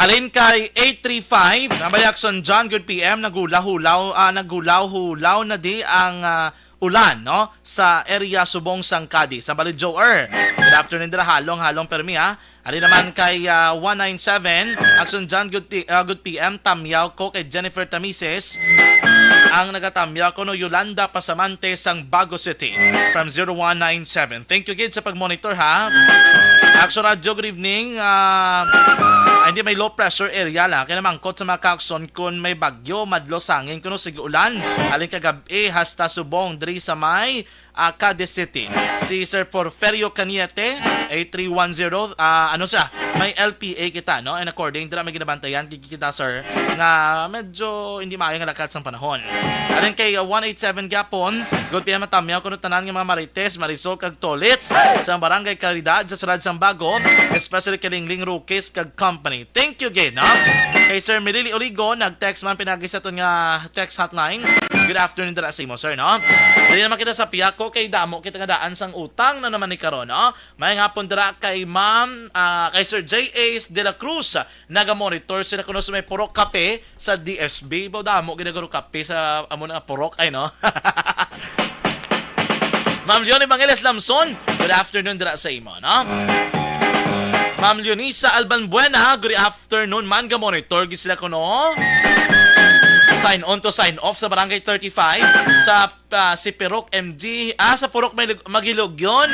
Halin kay eight three five, ang Bayak San John, good P M, naghulaw-hulaw, ah, naghulaw-hulaw na di ang, ah, ulan, no? Sa area subong sang Cadiz. Sa Balijoer. Good afternoon dira, halong, halong permi, ha. Ari naman kay, ah, one nine seven, Action John, good, ti- ah, good P M, tamyaw ko kay Jennifer Tamises, ang nagatamyaw ko no Yolanda Pasamante sang Bago City from zero one nine seven. Thank you gid sa pag-monitor, ha. Action Radio, good evening. Ah, ah, hindi, may low pressure area lang. Kaya namangkot sa mga kakson kung may bagyo, madlo sangin kuno sige ulan. Halin kagab-i hasta subong diri sa may, ah, Cadiz City. Si Sir Porferio Cañete, eight three one zero, ah, ano siya, may L P A kita, no? And according dira may ginabantayan, kiki kita, sir, nga medyo hindi maayo nga lakat sang panahon. And then kay, ah, one eight seven gyapon, good P M, matamyaw kuno tanan nga mga Marites, Marisol kag Tolits sa Barangay Caridad sa Siyudad sang Bago, especially kay Lingling Roques kag company. Thank you gid, no? Kay Sir Milili Oligo, nag-text man pinagi sa aton nga text hotline. Good afternoon dira sa imo, sir, no? Dili naman kita sa piyako kay damo kita nga daan sang utang na naman ni karon, no? May nga hapon dira kay Ma'am, ah, kay Sir J Ace de la Cruz, naga-monitor sila kuno sa may Purok Kape sa D S B. Ba, damo ginagaro kape sa amo na nga purok, ay, no? Ma'am Leon Evangeles Lamson, good afternoon dira sa imo, no? Ma'am Leonisa Alban Buena, good afternoon man, ga-monitor gid sila kuno. sign on to sign off sa Barangay thirty-five, sa, ah, si Pirok M G, ah, sa Purok may Lig-, Magilugyon.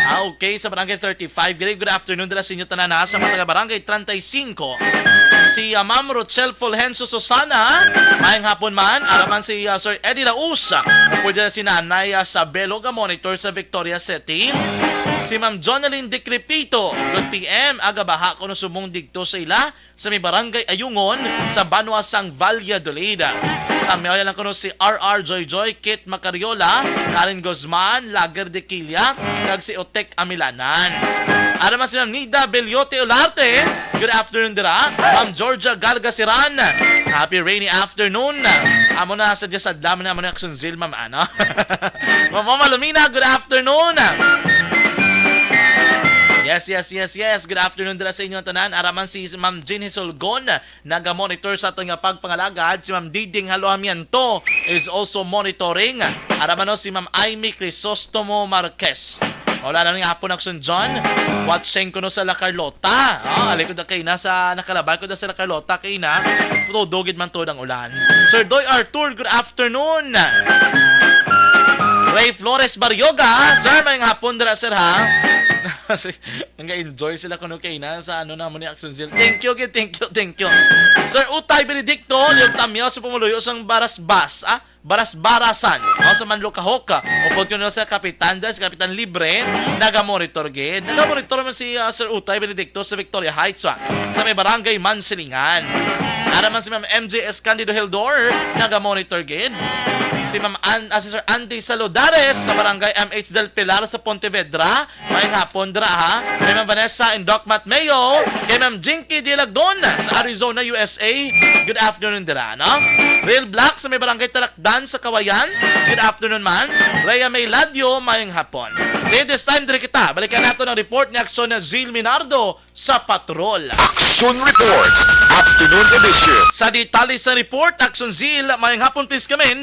Ah, okay, sa Barangay thirty-five. Good, good afternoon dira sa inyo tanan, ha, sa mga taga Barangay treinta y cinco. Si, ah, Ma'am Rochelle Fulgencio Susana, maayong hapon man. Ara man si, ah, Sir Eddie Laus, ah, pwede na si Nanay, ah, Sabelo nga monitor sa Victoria City. Si Ma'am Jonalyn Decrepito, good P M, aga baha kuno subong digto sa ila sa may Barangay Ayungon sa banwa sang Valladolid. Tamyaw lang kuno si R R Joyjoy, Kit Macariola, Karen Guzman, Lager de Quilla, kag si Otek Amilanan. Ara man si Ma'am Nida Beliote Olarte, good afternoon dira. Ma'am Georgia Galgasiran, happy rainy afternoon. Amo na sa diya sa dami na, amo na Aksyon Zil, ma'am, ano? Ma'am Mama Lumina, good afternoon. Yes, yes, yes, yes. Good afternoon dira sa inyo tanan. Ara man si Ma'am Jean Hisulgon, naga-monitor sa aton nga pagpangalagad. Si Ma'am Diding Haloamiento is also monitoring. Ara man, no, si Ma'am Aimee Crisostomo Marquez. Wala na nga hapon, Aksyon John. Watching kuno sa La Carlota. Ah, alikod na kay na sa nakalabay ko na sa La Carlota kay na. Todo gid man to ang ulan. Sir Doy Arthur, good afternoon. Ray Flores Barrioga, sir, maayong hapon dira, sir, ha? Nag-enjoy sila kuno kay na sa ano namo ni Aksyon Zil. Thank you, gid, thank you, thank you. Sir Utay Benedicto, liyog tamyaw sa pumuluyo sang Barasbas, ah, Barasbarasan, no, sa Manlukahok. Upod kuno sa Kapitan, dahil si Kapitan Libre, naga-monitor gid. Naga-monitor man si, ah, Sir Utay Benedicto sa Victoria Heights, ah, sa may Barangay Mansilingan. Ara man si Ma'am M J Escandido Hildor, naga-monitor gid. Si Ma'am An-, ah, si Sir Andy Saludares sa Barangay M H Del Pilar sa Pontevedra. Maayong hapon dira, ha. Kay Ma'am Vanessa Indocmat Mayo, kay Ma'am Jinky Dilagdon sa Arizona, U S A. Good afternoon dira, no? Real Black sa may Barangay Tarakdan sa Kawayan. Good afternoon man. Rhea May Ladio, maayong hapon. Sige, this time diri kita. Balikan nato ang report ni Aksyon Zil Minardo sa Patrol. Aksyon Reports, Afternoon Edition. Sa detalye sa report, Aksyon Zil, maayong hapon, please come in.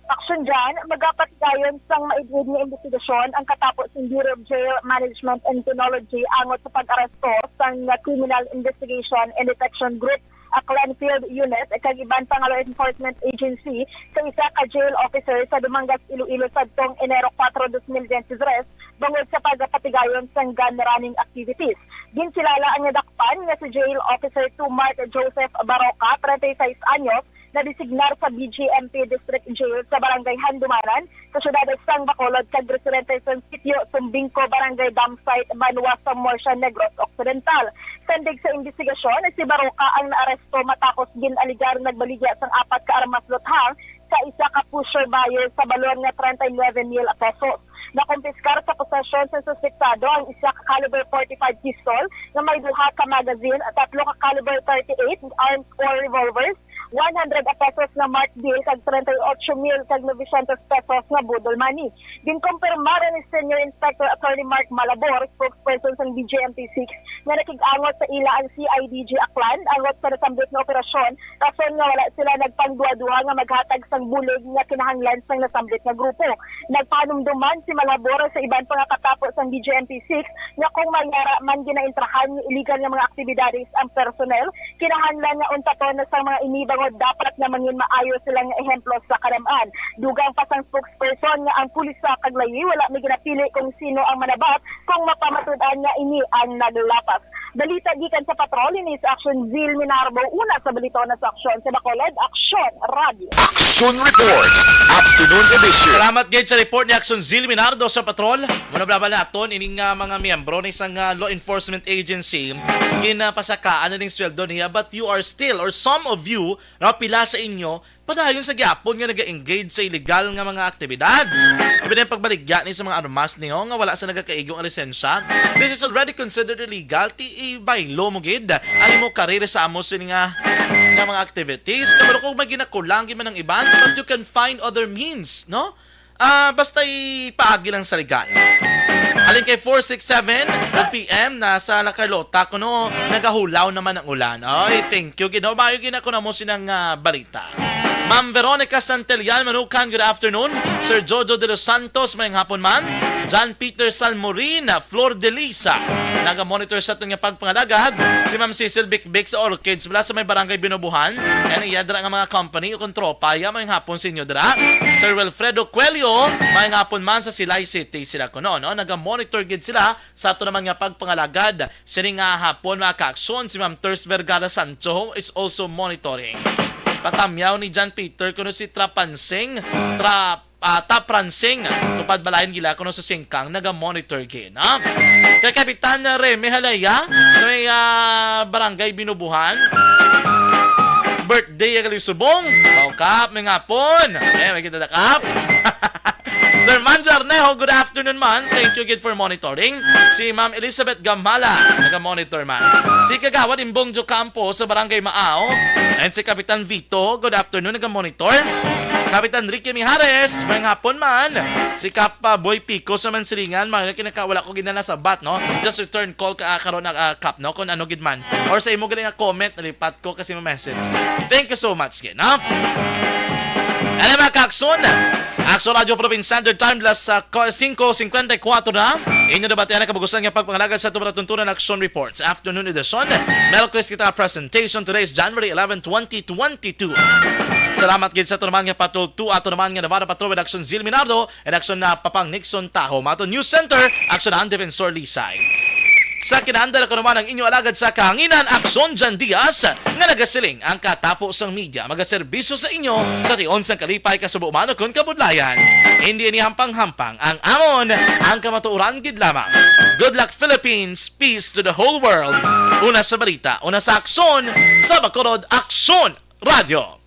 Aksyon dyan, magapatigayon sang maidid nga investigasyon ang katapo sang Bureau of Jail Management and Penology angot sa pag-aresto sang Criminal Investigation and Detection Group, Aklan Field Unit, kag iban pa nga law enforcement agency sa isa ka jail officer sa Dumangas, Iloilo, sadtong Enero kuwatro, dos mil bente tres, bangod sa pagapatigayon sang gun running activities. Ginkilala ang nadakpan nga si Jail Officer two Mark Joseph Baroca, treinta y seis anyos, nadesignar sa B J M P District Jail sa Barangay Handumanan, sa siyudad sang Bacolod, kag residente sa Sitio Sumbingco, Barangay Dam Site, banwa sa Murcia, Negros Occidental. Sandig sa imbestigasyon, si Baroca ang naaresto matapos gin-alegar nagbaligya sang apat ka armas luthang sa isa ka pusher buyer sa balor nga treinta y nueve mil pesos. Nakumpiskar sa posesyon sa suspektado ang isa ka caliber forty-five pistol nga may duha ka magazine, tatlo ka caliber thirty-eight arms or revolvers, one hundred pesos nga marked bill, kag treinta y ocho mil kag novecientos pesos nga budol money. Ginkumpirmar ni Senior Inspector Attorney Mark Malabor, spokesperson sang B J M P six, nga nakig-angot sa ila ang C I D G Aklan angot sa nasambit nga operasyon, rason nga wala sila nagpangduha-duha nga maghatag sang bulig nga kinahanglan sang nasambit nga grupo. Nagpahanumdom man si Malabor sa iban pa nga katapo sang B J M P six nga kung may yara man ginaintrahan nga illegal nga mga aktibidades ang personnel, kinahanglan nga untaton na sang mga ini bangod dapat nga mangin maayo sila nga ehemplo sa kadam-an. Dugang pa sang spokesperson nga ang pulis sa Kaglayi wala may ginapili kung sino ang manabat kung mapamatud-an nga ini ang naglapas. Balita gikan sa Patrol, ini sa Aksyon Zil Minarbo, una sa Balita na sa Aksyon sa Bacolod, Aksyon Radio. Action Reports, Afternoon Edition. Salamat gid sa report ni Aksyon Zil Minardo sa Patrol. Muna bala naton ining, ah, mga miyembro ni isang, ah, law enforcement agency, ginapasakaan na ning sweldo niya, but you are still, or some of you, no, pila sa inyo, padayon sa gyapon nga naga-engage sa illegal nga mga aktibidad. Abi na yung pagbaligya ni sa mga armas niyo nga wala sa nagakaigo nga lisensya. This is already considered illegal. Ti ibaylo mo gid ang imo karera sa amo sini nga, nga mga activities. Kabalo kung may ginakulang gid man ang iban, but you can find other means, no? Ah, basta ipaagi lang sa legal. Halin kay four six seven, one P M, nasa La Carlota, kuno nagahulaw naman ang ulan. Ay, thank you, Ginoo. Maayo gid ako na mo sinang, ah, balita. Ma'am Veronica Santillan Manukan, good afternoon. Sir Jojo de los Santos, maayong hapon man. John Peter Salmorin, Flor de Lisa. Naga-monitor sa aton nga pagpangalagad si Ma'am Cecil Bikbik sa Orchids, wala sa may Barangay Binubuhan. Yan ang iya dira nga mga company o kung tropa, ya, may hapon sa inyo dira. Sir Wilfredo Cuello, may hapon man sa Silay City sila kuno, no? Naga-monitor gid sila sa ato naman nga pagpangalagad. Sini nga hapon, mga kaaksyon, si Ma'am Ters Vergara Sancho is also monitoring. Patamyaw ni John Peter kuno si Trapansing, Tra, ah, Tapransing, tupad balayan gila kuno sa Singkang, naga-monitor gid, ha? Kay Kapitan Remy Halaya, sa may, ah, Barangay Binubuhan, birthday ang Lisubong. Bawkap, may ngapon. Eh, may kita dakap. Sir Manjo Arnejo, good afternoon man. Thank you again for monitoring. Si Ma'am Elizabeth Gamala, naga-monitor man. Si Kagawad Imbong Jocampo sa Barangay Maao. And si Kapitan Vito, good afternoon, naga-monitor. Kapitan Ricky Mijares, may hapon man. Si Kapa Boy Pico sa Mansilingan, mga kinaka, wala ko ginana sa bat, no? Just return call ka, ah, karon na, ah, Kap, no? Kung ano gid man. Or sa imo galing nga comment, nalipat ko kasi mo message. Thank you so much, gid, no? Ano, mga kaaksyon? Aksyon Radio Philippine Standard Time, las, ah, ko-, singko singkwenta y kuwatro na. Inyo nabatian ang kabagusan nga pagpangalagad sa ato palatuntunan Aksyon Reports Afternoon Edition. Meron Chris kita presentation. Today is January eleven, twenty twenty-two. Salamat gid sa ato naman nga patrol two, ato naman nga Navarra Patrol with Aksyon Zil Minardo and Aksyon na Papang Nixon Taho. Mato News Center, Aksyon ang Defensor Lisay. Sa kinaandar ko naman ang inyo alagad sa kahanginan, Aksyon Jan Diaz, nga nagasiling ang katapo sang media magaserbisyo sa inyo sa tion sang kalipay, kasubo man ukon kabudlayan. Hindi ini hampang-hampang ang amon, ang kamatuoran gid lamang. Good luck, Philippines. Peace to the whole world. Una sa balita, una sa aksyon, sa Bacolod, Aksyon Radio.